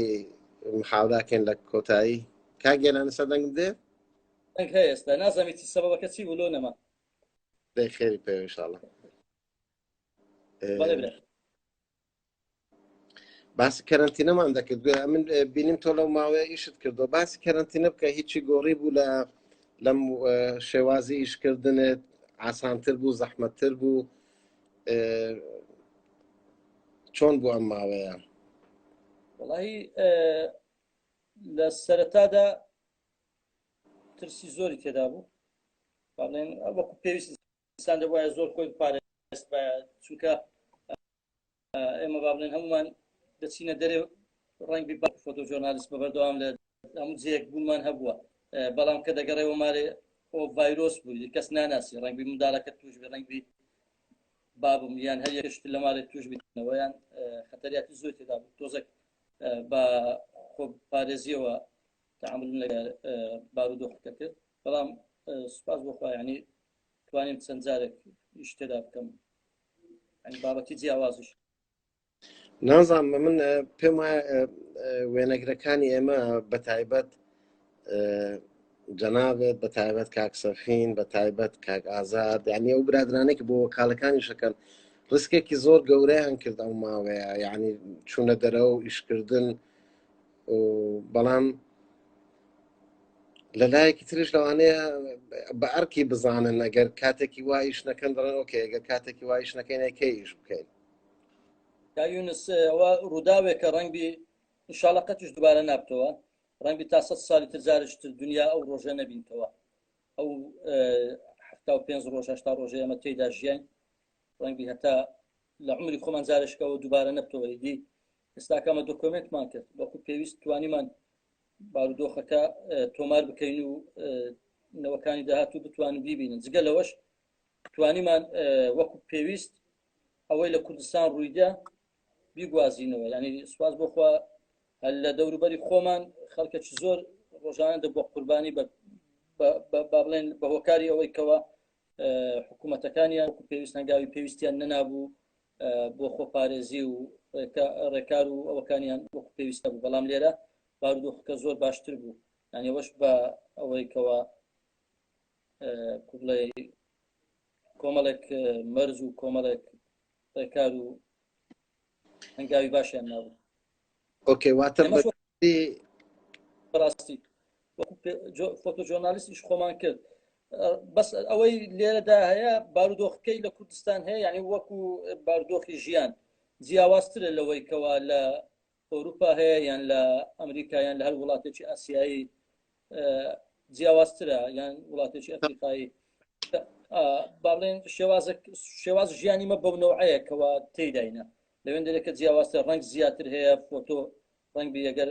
محاولاکەین لە کۆتایی کاک گێلان ئێستا دەنگم دێ دەنگ هەیە ئێستا نازانم چی سەبەبەکە چی بوو لۆ نەما دەی خێری پێ ئینشاءاللە بەڵێ برا باسی کەرەنتینەمان دەکرد گوێ من بینیم تۆ لەو ماوەیە ئیشت کردو باسی کەرەنتینە بکە هیچی گۆڕی بوو لە لەم شێوازی ئیشکردنت ئاسانتر بوو زەحمەتتر بوو چۆن بوو ئەم ماوەیە وڵی لە سەرەتادا ترسی زۆری تێدا بوو بەڵێن وەکو پێویست ئینسان دەبوایە زۆر خۆی بپارێستبایە چونکە ئێمە با بڵێن هەمومان دەچینە دەرێ ڕەنگبی با photojournalist بە بەردەوام لە هەموو جێیەک بوونمان هەبووە بەڵام کە دەگەڕێەوە مارێ ئۆ ڤایرۆس بوو کەس ناناسی ڕەنگبی منداڵەکە توش بێ ڕەنگبی بابم یان هەر یەکشت لە ماڵێ توش بیتنەوە یان خەتەریاتی زۆر تێدا بوو تۆزێک بە خۆ پارێزیەوە تعاملم لە بارودۆخەکە کرد بەڵام سوپاس بۆ خوا یعنی توانیم چەند جارێک ئیش تێدا بکەم یعنی بابەتی جیاوازیش نازانم من پێم وایە وێنەگرەکانی ئێمە بە تایبەت جەنابێت بە تایبەت کاک سەفین بە تایبەت کاک ئازاد یعنی ئەو برادرانێک بۆ وەکالەکانی شەکەن ڕسکێکی زۆر گەورەیان کرد ئەو ماوەیە یعنی چوونە دەرەوە و ئیشکردن بەڵام لە لایەکی تریش لەوانەیە بە ئەرکی بزانن ئەگەر کاتێکی وایش نەکەن دەڵێن okay ئەگەر کاتێکی وایش نەکەین کەی ئیش بکەین. کا یونس ئەوە ڕووداوێکە ڕەنگبی ئینشاڵە قەتیش دووبارە نابتەوە ڕەنگبی تا سە ساڵی تر جارێکی تر دنیا ئەو ڕۆژە نەبینتەوە ئەو 75 ڕۆژ 80 ڕۆژە ئێمە تێیدا ژیاین ڕەنگبی هەتا لە عمری خۆمان جارێکەوە دووبارە نەبتەوە ئیدی ئێستاکەمە دۆکۆمێنتمان کرد وەکو پێویست توانیمان بارودۆخەکە تۆمار بکەین و نەوەکانی داهاتوو بتوانن بیبینن جگە لەوەش توانیمان وەکو پێویست ئەوەی لە کوردستان ڕوویدا بیگوازینەوە یعنی سواز بۆخوا لە دەوروبەری خۆمان خەڵکەکی زۆر ڕۆژانە دەبووە قوربانی بە با بڵێن بە هۆکاری ئەوەی کەەوە حکوومەتەکانیان وەکو پێویست هەنگاوی پێویستیان نەنابوو بۆ خۆپارێزی و ڕێکار و ئەوەکانیان وەکو پێویستە بوو بەڵام لێرە بارودۆخەکە زۆر باشتر بوو یعنی ئەوەش بە ئەوەی کەەوە کوبڵێ کۆمەڵێک مەرج و کۆمەڵێک ڕێکار و هەنگاوی باشیان نابوو okay واتە بەڕاستی فۆتۆ ژۆرنالیستیش خۆمان کرد بەس ئەوەی لێرەدا هەیە بارودۆخەکەی لە کوردستان هەیە یعنی وەکو بارودۆخی ژیان جیاوازترە لەوەی کەوا لە ئەوروپا هەیە یان لە ئەمریکا یان لە هەر وڵاتێکی ئاسیایی جیاوازترە یان وڵاتێکی ئەفریقایی با بڵێن شێوازێک شێواز ژیانی مە بەو نەوعەیە کەوا تێداینە لەوێن دەرێکە جیاوازتر ڕەنگ زیاتر هەیە فۆتۆ ڕەنگ بی ئەگەر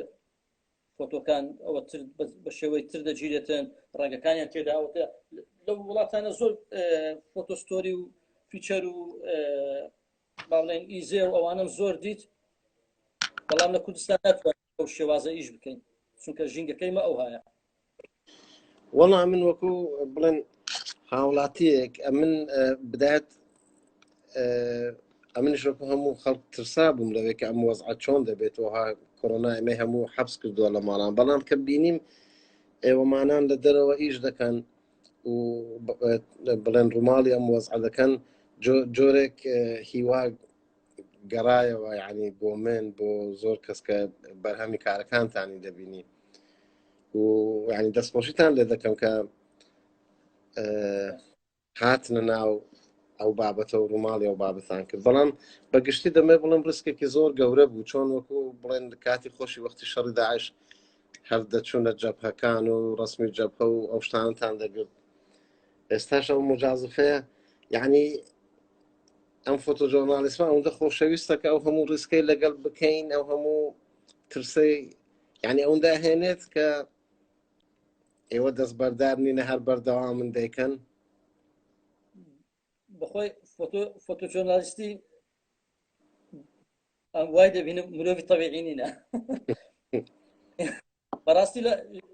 فۆتۆکان ئەوە تر بە شێوەی تر دەگیرێتن ڕەنگەکانیان تێداوەتە لەو وڵاتانە زۆر فۆتۆ story و feature و با بڵێن ئیزێ و ئەوانم زۆر دیت بەڵام لە کوردستان ناتوانین ئەو شێوازە ئیش بکەین چونکە ژینگەکەی مە ئەوهایە. وەڵا من وەکو بڵێن هاوڵاتیەک ئەمن بدایەت ئەمنیش وەکو هەموو خەڵک ترسا بووم لەوەی کە ئەم وەزعە چۆن دەبێتەوە ها کۆرۆنا ئێمەی هەموو حەبس کردووە لە ماڵان بەڵام کە بینیم ئێوەمانان لە دەرەوە ئیش دەکەن و بڵێن ڕووماڵی ئەم وەزعە دەکەن جۆرێک هیوا گەڕایەوە یعنی بۆ من بۆ زۆر کەس کە بەرهەمی کارەکانتانی دەبینی و یعنی دەستخۆشیتان لێ دەکەم کە هاتنە ناو ئەو بابەتە و ڕووماڵی ئەو بابەتان کرد بەڵام بە گشتی دەمێ بڵێم ڕسکێکی زۆر گەورە بوو چۆن وەکو بڵێن کاتی خۆشی وەختی شەڕی داعش هەر دەچوونە جەبهەکان و ڕسمی جەبهە و ئەو شتانتان دەگرت ئێستاش ئەو مجازفەیە یعنی ئەم فۆتۆجۆرنالیسمە ئەوەندە خۆشەویستە کە ئەو هەموو ڕیسکەی لەگەڵ بکەین ئەو هەموو ترسەی یعنی ئەوەندە هێنێت کە ئێوە دەستبەردار نینە هەر بەردەوام من دەیکەن بەخۆی فۆتۆجۆرنالیستی وای دەبینم مرۆڤی تەبیعی نینە بەڕاستی لە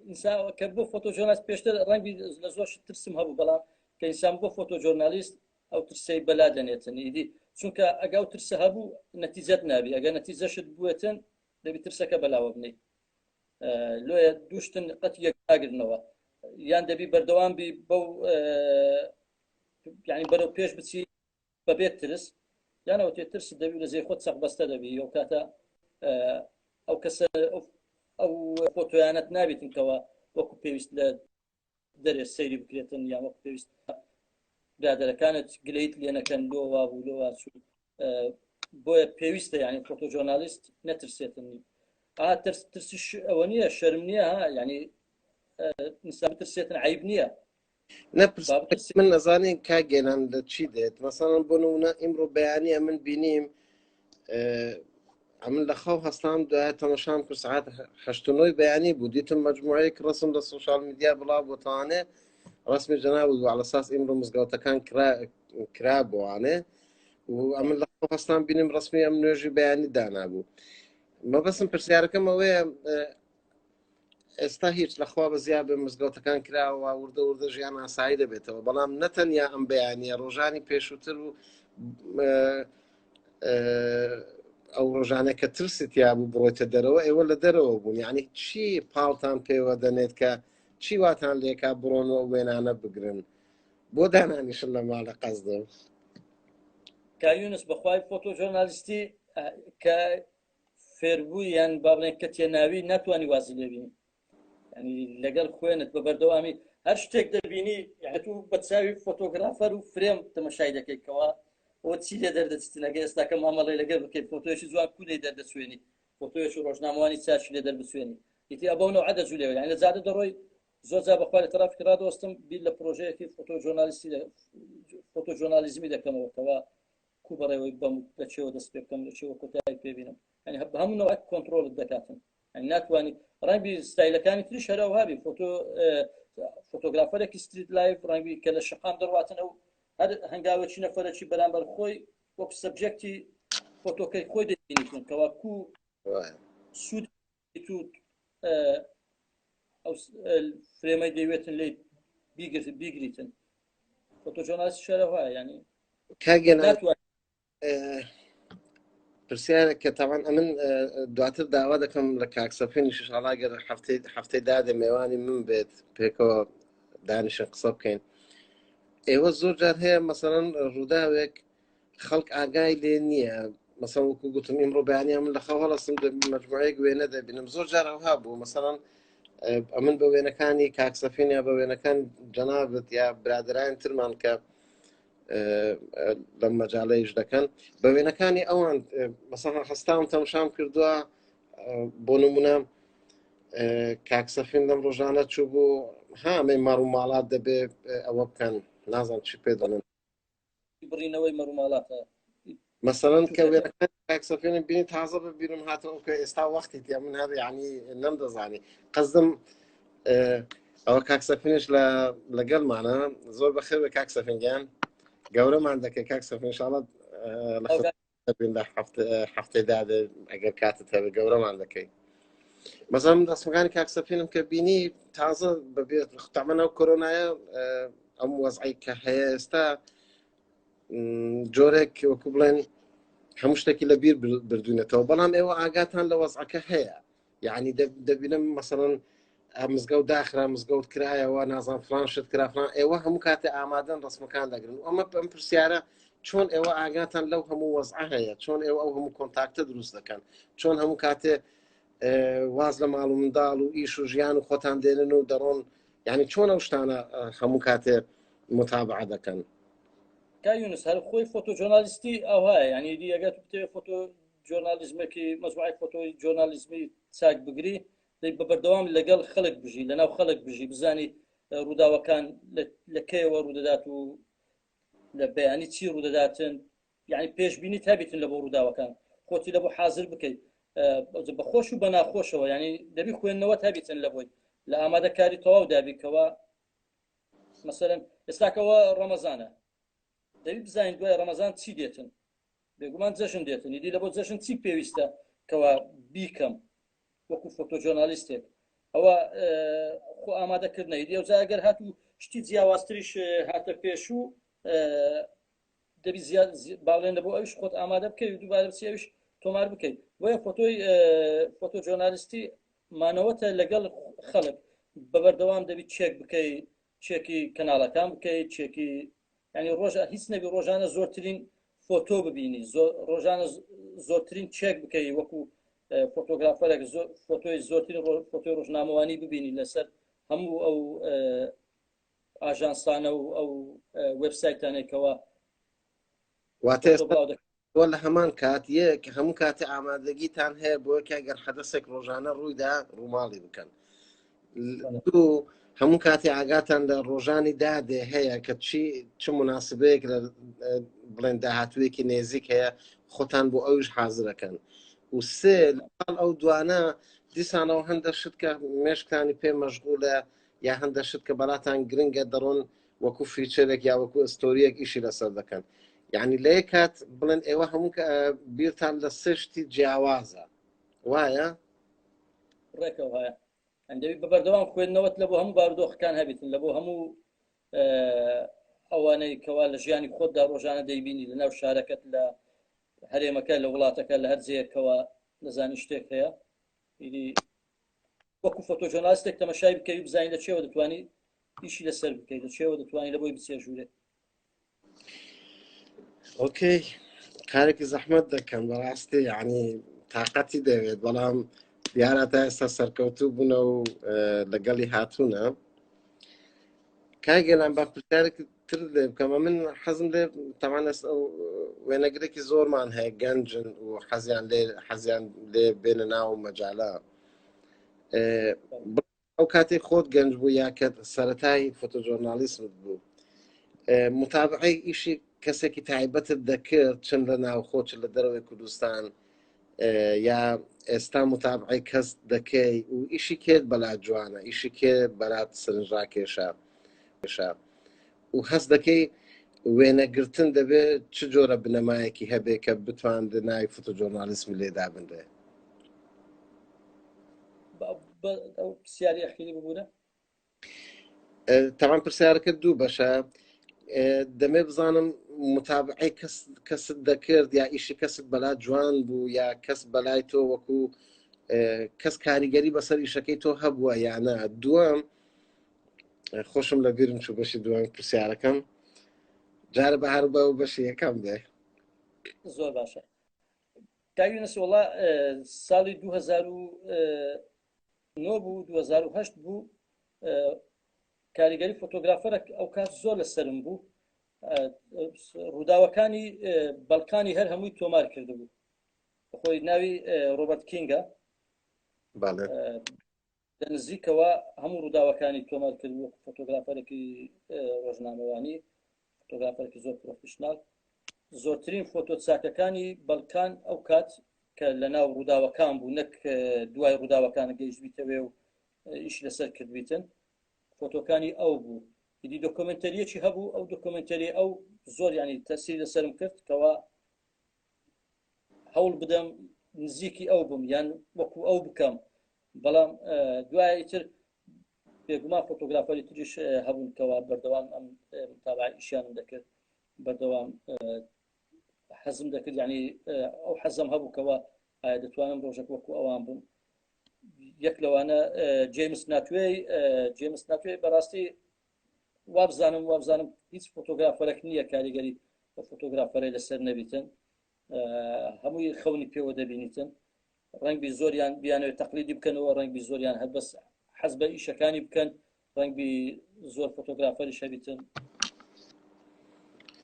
ئینسان کە بۆ فۆتۆژۆرنالیست پێشتر ڕەنگی لە زۆر شت ترسم هەبوو بەڵام کە ئینسان بۆ فۆتۆژۆرنالیست ئەو ترسەی بەلا دەنێتن ئیدی چونکە ئەگە ئەو ترسە هەبوو نەتیجەت نابی ئەگە نەتیجەشت بوێتن دەبی ترسەکە بەلاوە بنێی لۆیە دووشتن قەت یەک ناگرنەوە یان دەبی بەردەوام بی بەو یعنی بەرەو پێش بچی بەبێ ترس یان ئەوەتێ ترس دەبی لە زێ خۆت چەق بەستە دەبی ئەو کاتە ئەو کەسە ئەو فۆتۆیانەت نابێتن کەەوە وەکو پێویست لە دەرێ سەیری بکرێتن یان وەکو پێویست برادەرەکانت گلەیت لێ نەکەن لۆ وا بوو لۆ وا چوو بۆیە پێویستە یعنی فۆتۆژۆرنالیست نەترسێتن ئا ترس ترسیش ئەوە نییە شەرم نییە ها یعنی ئینسان بترسێتن عیب نییە نە من نەزانین کاک گێلان لە چی دێت مەسەڵەن بۆ نمونە ئیمڕۆ بەیانە من بینیم ئەمن لە خەو هەستام دوای تەمەشام کرد سعات هەشتنۆی بەیانی بوو دیتم مجموعەیەک ڕسم لە social media بڵاو بۆتوانێ ڕسمی جەناب و على ساس ئیمڕۆ مزگەوتەکان کرا بۆوانێ و ئەمن لە خەو هەستام بینیم ڕسمی ئەم نوێژی بەیانی دانابوو مەبەسم پرسیارەکەم ئەوەیە ئێستا هیچ لەخوا بەزیا بێ مزگەوتەکان کراوە وردە وردە ژیان ئاسایی دەبێتەوە بەڵام نەتەنیا ئەم بەیانە ڕۆژانی پێشووتر و ئەو ڕۆژانە کە ترسی تیا بوو بڕۆیتە دەرەوە ئێوە لە دەرەوە بوون یعنی چی پاڵتان پێوە دەنێت کە چی واتان لێکا بڕۆن و وێنانە بگرن بۆ دانانیشن لە ماڵە قەزدم کایونس بەخوای فۆتۆ ژۆرنالیستی کە فێربووی یان با بڵێن کە تێناوی ناتوانانی وازی لێبینی ینی لەگەڵ خوێنت بە بەردەوامی هەر شتێک دەبینی تو بە چاوی فۆتۆگرافەر و frame تەمەشای دەکەیتەوە. ئەوە چی لێ دەردەچتن ئەگەر ئێستاکە مامەڵەی لەگەر بکەیت فۆتۆیەکی جوان کو لێ دەردەچوێنی فۆتۆیەکی ڕۆژنامەوانی چاکی لێ دەربچوێنی ئیتی ئەبەو نەوعە دەجولێەوە یعنی لە جادە دەڕۆی زۆر جا بەخوا لە ترافیک ڕادەوەستم بیر لە پرۆژەیەکی فۆتۆ ژۆرنالیستی فۆتۆ ژۆرنالیزمی دەکەمەوە کەوا کو بەڕێوەی بەم لە چێوە دەست پێ بکەم لە چێوە کۆتایی پێبینم یعنی هەموو نەوعێک کۆنتڕۆڵت دەکاتن یعنی ناتوانانی ڕەنگبی ستایلەکانی تریش هەرەوهابی فۆتۆ فۆتۆگرافەرێکی street life ڕەنگبی کە لە شەقام دەڕواتن ئەو هەر هەنگاوێکی نەفەرەکی بەرامبەر خۆی وەک subject ی فۆتۆکەی خۆی دەبینیتن کەوا کو سوود ئەو frame ەی دەیوێتن لی بیگرت بیگریتن فۆتۆژۆنالیست شەرە وایە ینی پرسیارە کە تاوان ئەمن دواتر داوا دەکەم لە کاک سەفینی شڵا گەر هەفتەی هەفتەی دادێ مێوانی من بێت پێکەوە دانیشن قسە بکەین ئێوە زۆر جار هەیە مەسەرەن ڕووداوێک خەڵک ئاگای لێ نییە مەسەڵ وەکو گوتم ئیمڕۆ بەیانیان من لە خەو هەڵەسم مەجموعەیەک وێنە دەبینم زۆر جار ئەوها بوو مەسەڵەن ئەمن بە وێنەکانی کاک سەفین یا بە وێنەکان جەنابت یا برادران ترمان کە لەم مەجالەیش دەکەن بە وێنەکانی ئەوان مەسەڵەن هەستاوم تەمشام کردووە بۆ نمونە کاک سەفین لەم ڕۆژانە چوو بوو ها ئەمەی مەڕ و ماڵات دەبێ ئەوە بکەن نازان چی پێ دەڵێن بڕینەوەی مەڕوماڵاتە مەسەڵەن کە وێنەکان کاک سەفینم بینی تازە بە بیرم هاتەوە کە ئێستا وەختی تیا من هەر یعنی نەمدەزانی قەزدم ئەوە کاک سەفینش لە لەگەڵمانە زۆر بەخێر بێ کاک سەفین گیان گەورەمان دەکەی کاک سەفین ئینشاڵڵا لە دەبین لە هەفتەی دادێ ئەگەر کاتت هەبێ گەورەمان دەکەی مەزان دەستەکانی کاک سەفینم کە بینی تازە بەبێت تەمەنەوە کۆرۆنایە ئەم وەزعی کە هەیە ئێستا جۆرێک وەکو بڵێن هەموو شتێکی لە بیر بردوونەتەوە بەڵام ئێوە ئاگاتان لە وەزعەکە هەیە یعنی دەبینم مەسەڵەن مزگەوت داخرا مزگەوت کرایەوە نازان فلان شت کرا فلان ئێوە هەموو کاتێ ئامادەن ڕسمەکان دەگرن ئەمە ئەم پرسیارە چۆن ئێوە ئاگاتان لەو هەموو وەزعە هەیە چۆن ئێوە ئەو هەموو contact ە دروست دەکەن چۆن هەموو کاتێ واز لە ماڵ و منداڵ و ئیش و ژیان و خۆتان دێنن و دەڕۆن یعنی چۆن ئەو شتانە هەموو کاتێ متابعە دەکەن کا یونس هەر خۆی فۆتۆ ژۆرنالیستی ئەوهایە یعنی دی ئەگەر بتەوێ فۆتۆ ژۆرنالیزمێکی مەجموعەی فۆتۆی ژۆرنالیزمی چاک بگری دەی بە بەردەوام لەگەڵ خەڵک بژی لەناو خەڵک بژی بزانی ڕووداوەکان لە کەیەوە ڕوودەدات و لە بەیانی چی ڕوودەداتن یعنی پێشبینی تابیتن لە بۆ ڕووداوەکان خۆتی لە بۆ حاضر بکەیت بە خۆش و بە ناخۆشەوە ینی دەبی خوێندنەوە تابیتن لە بۆی لە ئامادەکاری تەواو دابیکەوە مەسەرەن ئێستاکەوە ڕەمەزانە دەبی بزانین دوای ڕەمەزان چی دێتن بێگومان جەژن دێتن ئیدی لە بۆ جەژن چی پێویستە کەوا بیکەم وەکو فۆتۆجۆنالیستێک ئەوە خۆ ئامادەکردنە ئیدی ئەوجا ئەگەر هاتوو شتی جیاوازتریش هاتە پێشوو دەبی زیاد باڵێن لە بۆ ئەوش خۆت ئامادە بکەیت و دووبارە بچی ئەوش تۆمار بکەیت بۆیە فۆتۆی فۆتۆجۆنالیستی مانەوەتە لەگەڵ خەڵک بە بەردەوام دەبی چێک بکەی چێکی کەناڵەکان بکەیت چێکی ینی ڕۆژ هیچ نەبی ڕۆژانە زۆرترین فۆتۆ ببینی ڕۆژانە زۆرترین چێک بکەی وەکو فۆتۆگرافەرێک فۆتۆی زۆرترین فۆتۆی ڕۆژنامەوانی ببینی لەسەر هەموو ئەو ئاژانسانە و ئەو وبسایتانێکەوە واتە وە لە هەمان کات یەک هەموو کاتێ ئامادەگیتان هەیە بۆ کە گەر حەدەسێک ڕۆژانە ڕوویدا ڕووماڵی بکەن دوو هەموو کاتی ئاگاتان لە ڕۆژانی دادێ هەیە کە چی چ مناسبەیەک لە بڵێن داهاتوویەکی نێزیک هەیە خۆتان بۆ ئەوش حازرەکەن و سێ لەگەڵ ئەو دوانە دیسانەوە هەندە شت کە مێشکتانی پێ مەشغولە یا هەندە شت کە بەلاتان گرنگە دەڕۆن وەکو feature ێک یا وەکو story یەک ئیشی لەسەر دەکەن یعنی لە یەک کات بڵێن ئێوە هەموو بیرتان لە سێ شتی جیاوازە وایە ڕێکەوە هەیە ئەندەوی بە بەردەوام خوێندنەوەت لە بۆ هەموو بارودۆخەکان هەبیتن لە بۆ هەموو ئەوانەی کەوا لە ژیانی خۆتدا ڕۆژانە دەیبینی لە ناو شارەکەت لە هەرێمەکە لە وڵاتەکە لە هەر جێیەکەوە دەزانی شتێک هەیە ئیدی وەکو فۆتۆژۆناستێک تەمەشای بکەی بزانین لە چێوە دەتوانی ئیشی لەسەر بکەیت لە چێوە دەتوانانی لە بۆی بچێ ژوورێ okay کارێکی زەحمەت دەکەم بەڕاستی یعنی تااقەتی دەوێت بەڵام دیارە تا ئێستا سەرکەوتوو بوونە و لەگەڵی هاتوونە کاگەلان بە پرسیارێک تر لێ بکەمە من حەزم لێ تەمان ئەس ئەو وێنەگرێکی زۆرمان هەیە گەنجن و حەزیان لێ حەزیان لێ بێنە ناو مەجالە ئەو کاتێک خۆت گەنج بوو یا کە سەتای فۆتۆجۆرنالیسمت بوو متابعەی ئیشی کەسێکی تایبەتت دەکرد چەند لە ناوخۆ چ لە دەرەوەی کوردستان یا ئێستا متابعەی کەس دەکەی و ئیشی کێت بەلا جوانە ئیشی کێ بەرات سەرنجڕاکێشە شە و هەست دەکەی وێنەگرتن دەبێت چ جۆرە بنەمایەکی هەبێ کە بتواندرێت ناوی فۆتۆجۆرنالیسمی لێ دابنرێ؟ ئەو پرسیاری ئەخیری ببوورە. تەوان پرسیارەکە دوو بەشە دەمێ بزانم متابعەی کەس کەست دەکرد یا ئیشی کەست بەلا جوان بوو یا کەس بەلای تۆ وەکو کەس کاریگەری بەسەر ئیشەکەی تۆ هەبووە یانە دووەم خۆشم لە بیرم چوو بەشی دووەم پرسیارەکەم جارە بە هەر بە و بەشی یەکەم بێ زۆر باشە کاک یونس وەڵا ساڵی 2009 بوو 2008 بوو کاریگەری فۆتۆگرافەرەک ئەو کات زۆر لە سرم بوو ڕووداوەکانی بەڵکانی هەر هەمووی تۆمار کردبوو خۆی ناوی ڕۆبەرت کینگە لە نزیکەوە هەموو ڕووداوەکانی تۆمار کرد وەک فۆتۆگرافەرێکی ڕۆژنامەوانی فۆتۆگرافەرێکی زۆر پرۆفیشناڵ زۆرترین فۆتۆ چاکەکانی بەڵکان ئەو کات کە لە ناو ڕووداوەکان بوو نەک دوای ڕووداوەکان گەیشتبیتەوێ و ئیش لەسەر کردبیتن فۆتۆکانی ئەو بوو ئیدی دۆکۆمنتەریەکی هەبوو ئەو دۆکۆمنتەری ئەو زۆر ینی تەسیر لەسرم کرد کەوا هەوڵ بدەم نزیکی ئەو بم یان وەکو ئەو بکەم بەڵام دوای ئیتر بێگومان فۆتۆگرافەری تریش هەبوون کەوا بەردەوام ئەم متابعە ئیشیانم دەکرد بەردەوام حەزم دەکرد یعنی ئەو حەزم هەبوو کەوا ئایا دەتوانم ڕۆژێک وەکو ئەوان بم یەک لەوانە جیمس ناتوێی جیمس ناتوێ بەڕاستی وابزانم وابزانم هیچ فۆتۆگرافەرەک نییە کاریگەری بە فۆتۆگرافەرەی لەسەر نەبیتن هەمووی خەونی پێوە دەبینیتن ڕەنگبی زۆریان بیانەوێت تەقلیدی بکەنەوە ڕەنگبی زۆریان هەر بەس حەز بە ئیشەکانی بکەن ڕەنگبی زۆر فۆتۆگرافەری شەبیتن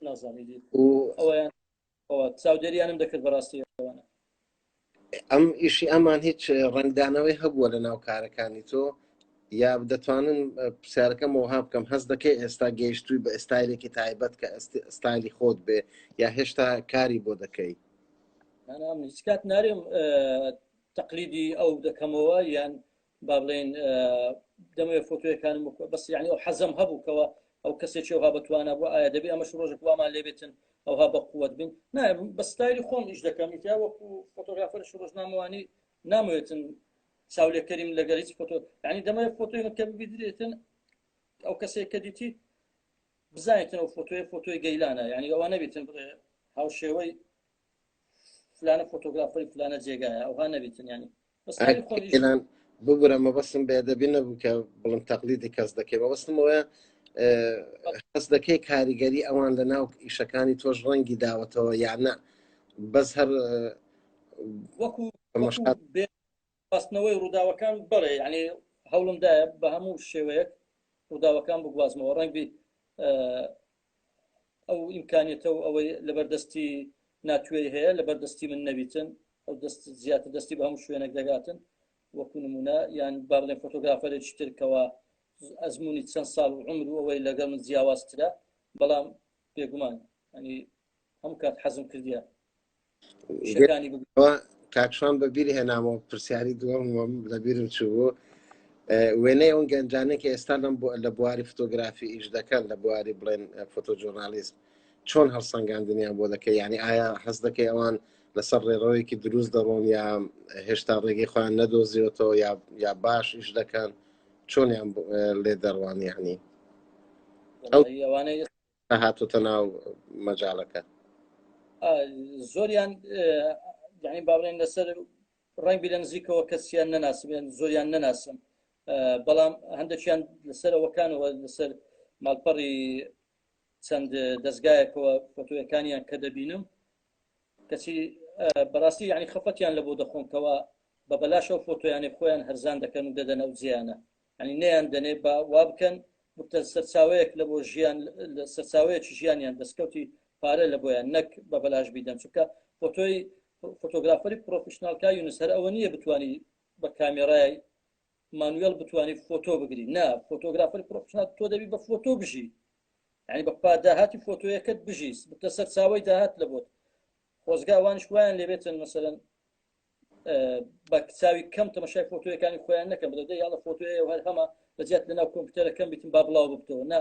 نازانیت ئەویان ئەوە چاودێریانم دەکرد بەڕاستی ئەوانە. ئەم ئیشی ئەمان هیچ ڕەنگدانەوەی هەبووە لە ناو کارەکانی تۆ یا دەتوانن پرسیارەکەم وەها بکەم هەست دەکەی ئێستا گەیشتووی بە ئستایلێکی تایبەت کە ئستایلی خۆت بێ یا هێشتا کاری بۆ دەکەی؟ هیچ کات نارێم تەقلیدی ئەو دەکەمەوە یان با بڵێین دەمەوێت فۆتۆیەکانم بەس یعنی ئەو حەزم هەبوو کەەوە ئەو کەسێکی ئەوها بەتوانە بوو ئایا دەبێ ئەمەش ڕۆژێک وامان لێبێتن ئەوها بە قوت بین نا بە ستایلی خۆم ئیش دەکەم ئیتیا وەکو فۆتۆگرافەرش ڕۆژنامەوانی نامەوێتن چاولێکەریم لەگەڵ هیچ فۆتۆ یعنی دەمەوێت فۆتۆی من کە ببیدرێتن ئەو کەسێک کە دیتی بزانێتن ئەو فۆتۆی فۆتۆی گەیلانە یعنی ئەوە نەبێتن بڵێ هاوشێوەی فلانە فۆتۆگرافەری فلانە جێگایە ئەوها نەبیتن ینی ئێران ببورە مەبەستم بێدەبی نەبوو کە بڵم تەقلیدی کەس دەکەی مەبەستمەوەیە هەست دەکەی کاریگەری ئەوان لە ناو ئیشەکانی تۆش ڕەنگی داوەتەوە یان نا بەس هەر وەکو بەستنەوەی ڕووداوەکان بەڵێ یعنی هەوڵمدایە بە هەموو شێوەیەک ڕووداوەکان بگوازمەوە ڕەنگبی ئەو ئیمکانیەتە و ئەوەی لەبەردەستی ناتوێی هەیە لەبەردەستی من نەبیتن ئەو دەست زیاتر دەستی بە هەموو شوێنێک دەگاتن وەکو نمونە یان با بڵێن فۆتۆگرافەرێکی تر کەوا ئەزمموی چەند ساڵ و عمر و ئەوەی لەگەڵ من جیاوازترە بەڵام بێگومان ئەنی هەموو کات حەزم کردیە شەکانی کاکشان بە بیر هێنامەوە پرسیاری دووەم لە بیرم چوو وێنەی ئەو گەنجانێک کە ئێستا لەم لە بواری فۆتۆگرافی ئیش دەکەن لە بواری بڵێن فۆتۆجۆرنالیزم چۆن هەڵسەنگاندنیان بۆ دەکەی یعنی ئایا حەز دەکەی ئەوان لەسەر ڕێڕەوێکی دروست دەڕۆن یا هێشتا ڕێگەی خۆیان نەدۆزیوەتەوە یا یا باش ئیش دەکەن چۆنیان لێ دەڕوان یعنی ئەو ئەوانەی هاتوتە ناو مەجالەکە زۆریان یعنی با بڵێن لەسەر ڕەنگبی لە نزیکەوە کەسیان نەناسم یان زۆریان نەناسم بەڵام هەندێکیان لەسەر ئەوەکانەوە لەسەر ماڵپەڕی چەند دەستگایەکەوە فۆتۆیەکانیان کە دەبینم کەچی بەڕاستی یعنی خەفەتیان لە بۆ دەخۆم کەەوە بە بەلاشەوە فۆتۆیانی خۆیان هەرزان دەکەن و دەدەن ئەو جیانە ینی نیان دەنێ بە وا بکەن. ببتە سەرچاوەیەک لە بۆ ژیان سەرچاوەیەکی ژیانیان دەستکەوتی پارە لە بۆیان نەک بە بەلاش بیدەن چونکە فۆتۆی فۆتۆگرافەری professional کا یونس هەر ئەوە نییە بتانی بە کامێرای manual بتانی فۆتۆ بگری نا فۆتۆگرافەری professional تۆ دەبی بە فۆتۆ بژی یعنی بە داهاتی فۆتۆیەکەت بژیس بتە سەرچاوەی داهات لە بۆت خۆزگا ئەوانیش وایان لێبێتن مەسەلەن بە چاوی کەم تەمەشای فۆتۆیەکانی خۆیان نەکەم بڵێ دەی یاڵە فۆتۆیە و هەر هەمە لە جیات لەناو کۆمپیوتەرەکەم بیتم با بڵاو ببتەوە نا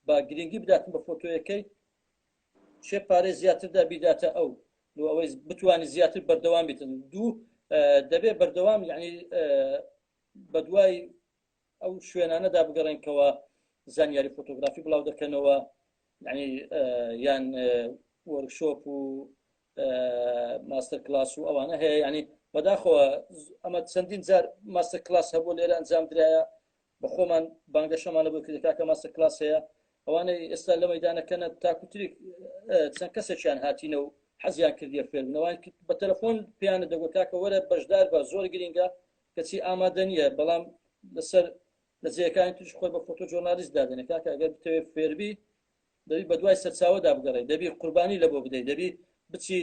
با گرنگی بداتن بە فۆتۆیەکەی چێ پارەی زیاتردا بیداتە ئەو لۆ ئەوەی بتوانانی زیاتر بەردەوام بیتن دوو دەبێ بەردەوام یعنی بەدوای ئەو شوێنانەدا بگەڕێن کەەوە زانیاری فۆتۆگرافی بڵاو دەکەنەوە یعنی یان workshop و master class و ئەوانە هەیە ینی بەداخەوە ئەمە چەندین جار master class هەبوو لێرە ئەنجام درایە بە خۆمان بانگەشەمان لە بۆ کردی کاکە master class هەیە ئەوانەی ئێستا لە مەدانەکەنە تاکوتریک چەند کەسێکیان هاتینە و حەزیان کردیە فێربنەوەیان بە تەلەفۆن پیانە دەگوت کاکە وەرە بەشدار بە زۆر گرینگە کەچی ئامادە نییە بەڵام لەسەر لە جێیەکانی تریش خۆی بە photojournalist دادەنێ کاکە ئەگەر بتەوێت فێربی دەبی بە دوای سەرچاوەدا بگەڕێ دەبی قوربانی لە بۆ بدەیت دەبی بچی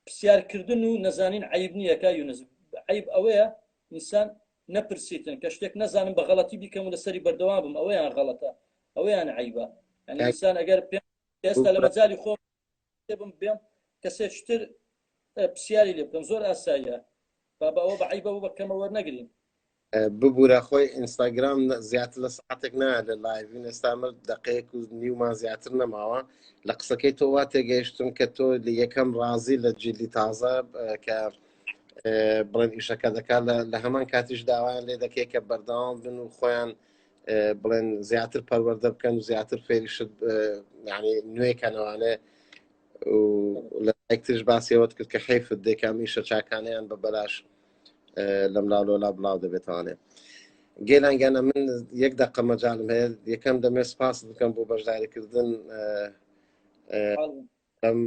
پرسیارکردن و نەزانین عیب نییە کا یونس عیب ئەوەیە ئینسان نەپرسیتن کە شتێک نەزانم بە غەڵەتی بیکەم و لەسەری بەردەوام بم ئەوەیان غەڵەتە ئەوەیان عیبە یعنی ئینسان ئەگەر پێ ئێستا لە مەجالی خۆم بم بێم کەسێکی تر پرسیاری لێ بکەم زۆر ئاساییە بابا ئەوە بە عیبە و بە کەمە وەرنەگرین. ببورە خۆی ئینستاگرام زیاتر لە ساعتێک نایە لە live ین ئێستا من دقەیەک و نیومان زیاتر نەماوە لە قسەکەی تۆ وا تێگەیشتم کە تۆ لە یەکەم ڕازی لە جیلی تازە کە بڵێن ئیشەکە دەکات لە هەمان کاتیش داوایان لێ دەکەی کە بەردەوام بن و خۆیان بڵێن زیاتر پەروەردە بکەن و زیاتر فێری شت یعنی نوێکەنەوانێ و لە یەکترش باسیەوەت کرد کە حیفت دێکام ئیشە چاکانیان بە بەلاش لەم لاولۆلا بڵاو دەبێتوانێ گەلانگەنە من یەک دقە مەجالم هەیە یەکەم دەمێ سپاس بکەم بۆ بەشداریکردن ئەم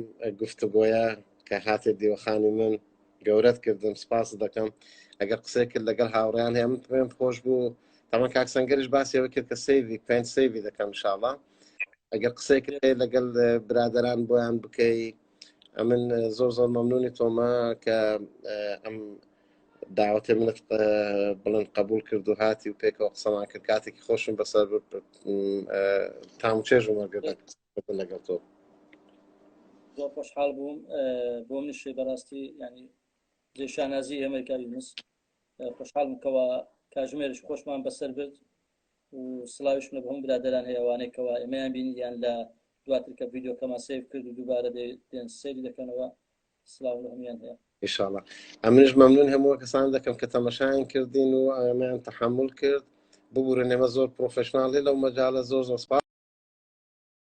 گفتوگۆیە کە هاتێ دیوەخانی من گەورەت کردم سپاس دەکەم ئەگەر قسەی کرد لەگەڵ هاوڕیان هەیە من پێم خۆش بوو تەمان کاک سەنگەریش باسیەوە کرد کە save ی پێنج save ی دەکەم انشاءاللە ئەگەر قسەی کرد لەگەڵ برادران بۆیان بکەی ئەمن زۆر زۆر مەمنونی تۆمە کە ئەم داوەتێ منت بڵند قبول کرد و هاتی و پێکەوە قسەمان کرد کاتێکی خۆشم بەسەر تام چێژم وەرگرت لەگەڵ تۆ زۆر خۆشحاڵ بووم بۆ منیش بەڕاستی ینی جێ شانازی ئێمەی کاک یونس خۆشحاڵم کەوا کاژمێرش خۆشمان بەسەر برد و سڵاویشم لە هەموو برادەران هەیە ئەوانەی کەوا ئێمەیان بینی یان لە دواتر کە ڤیدیۆکەمان save کرد و دووبارە دێن سەیری دەکەنەوە سڵاو لە هەموویان هەیە ئینشاءاللە ئەمنیش مەمنون هەموو کەسان دەکەم کە تەمەشایان کردین و ئەمەیان تەحمل کرد ببورن ئێمە زۆر professional ی لەو مەجالە زۆر زۆر سپاس.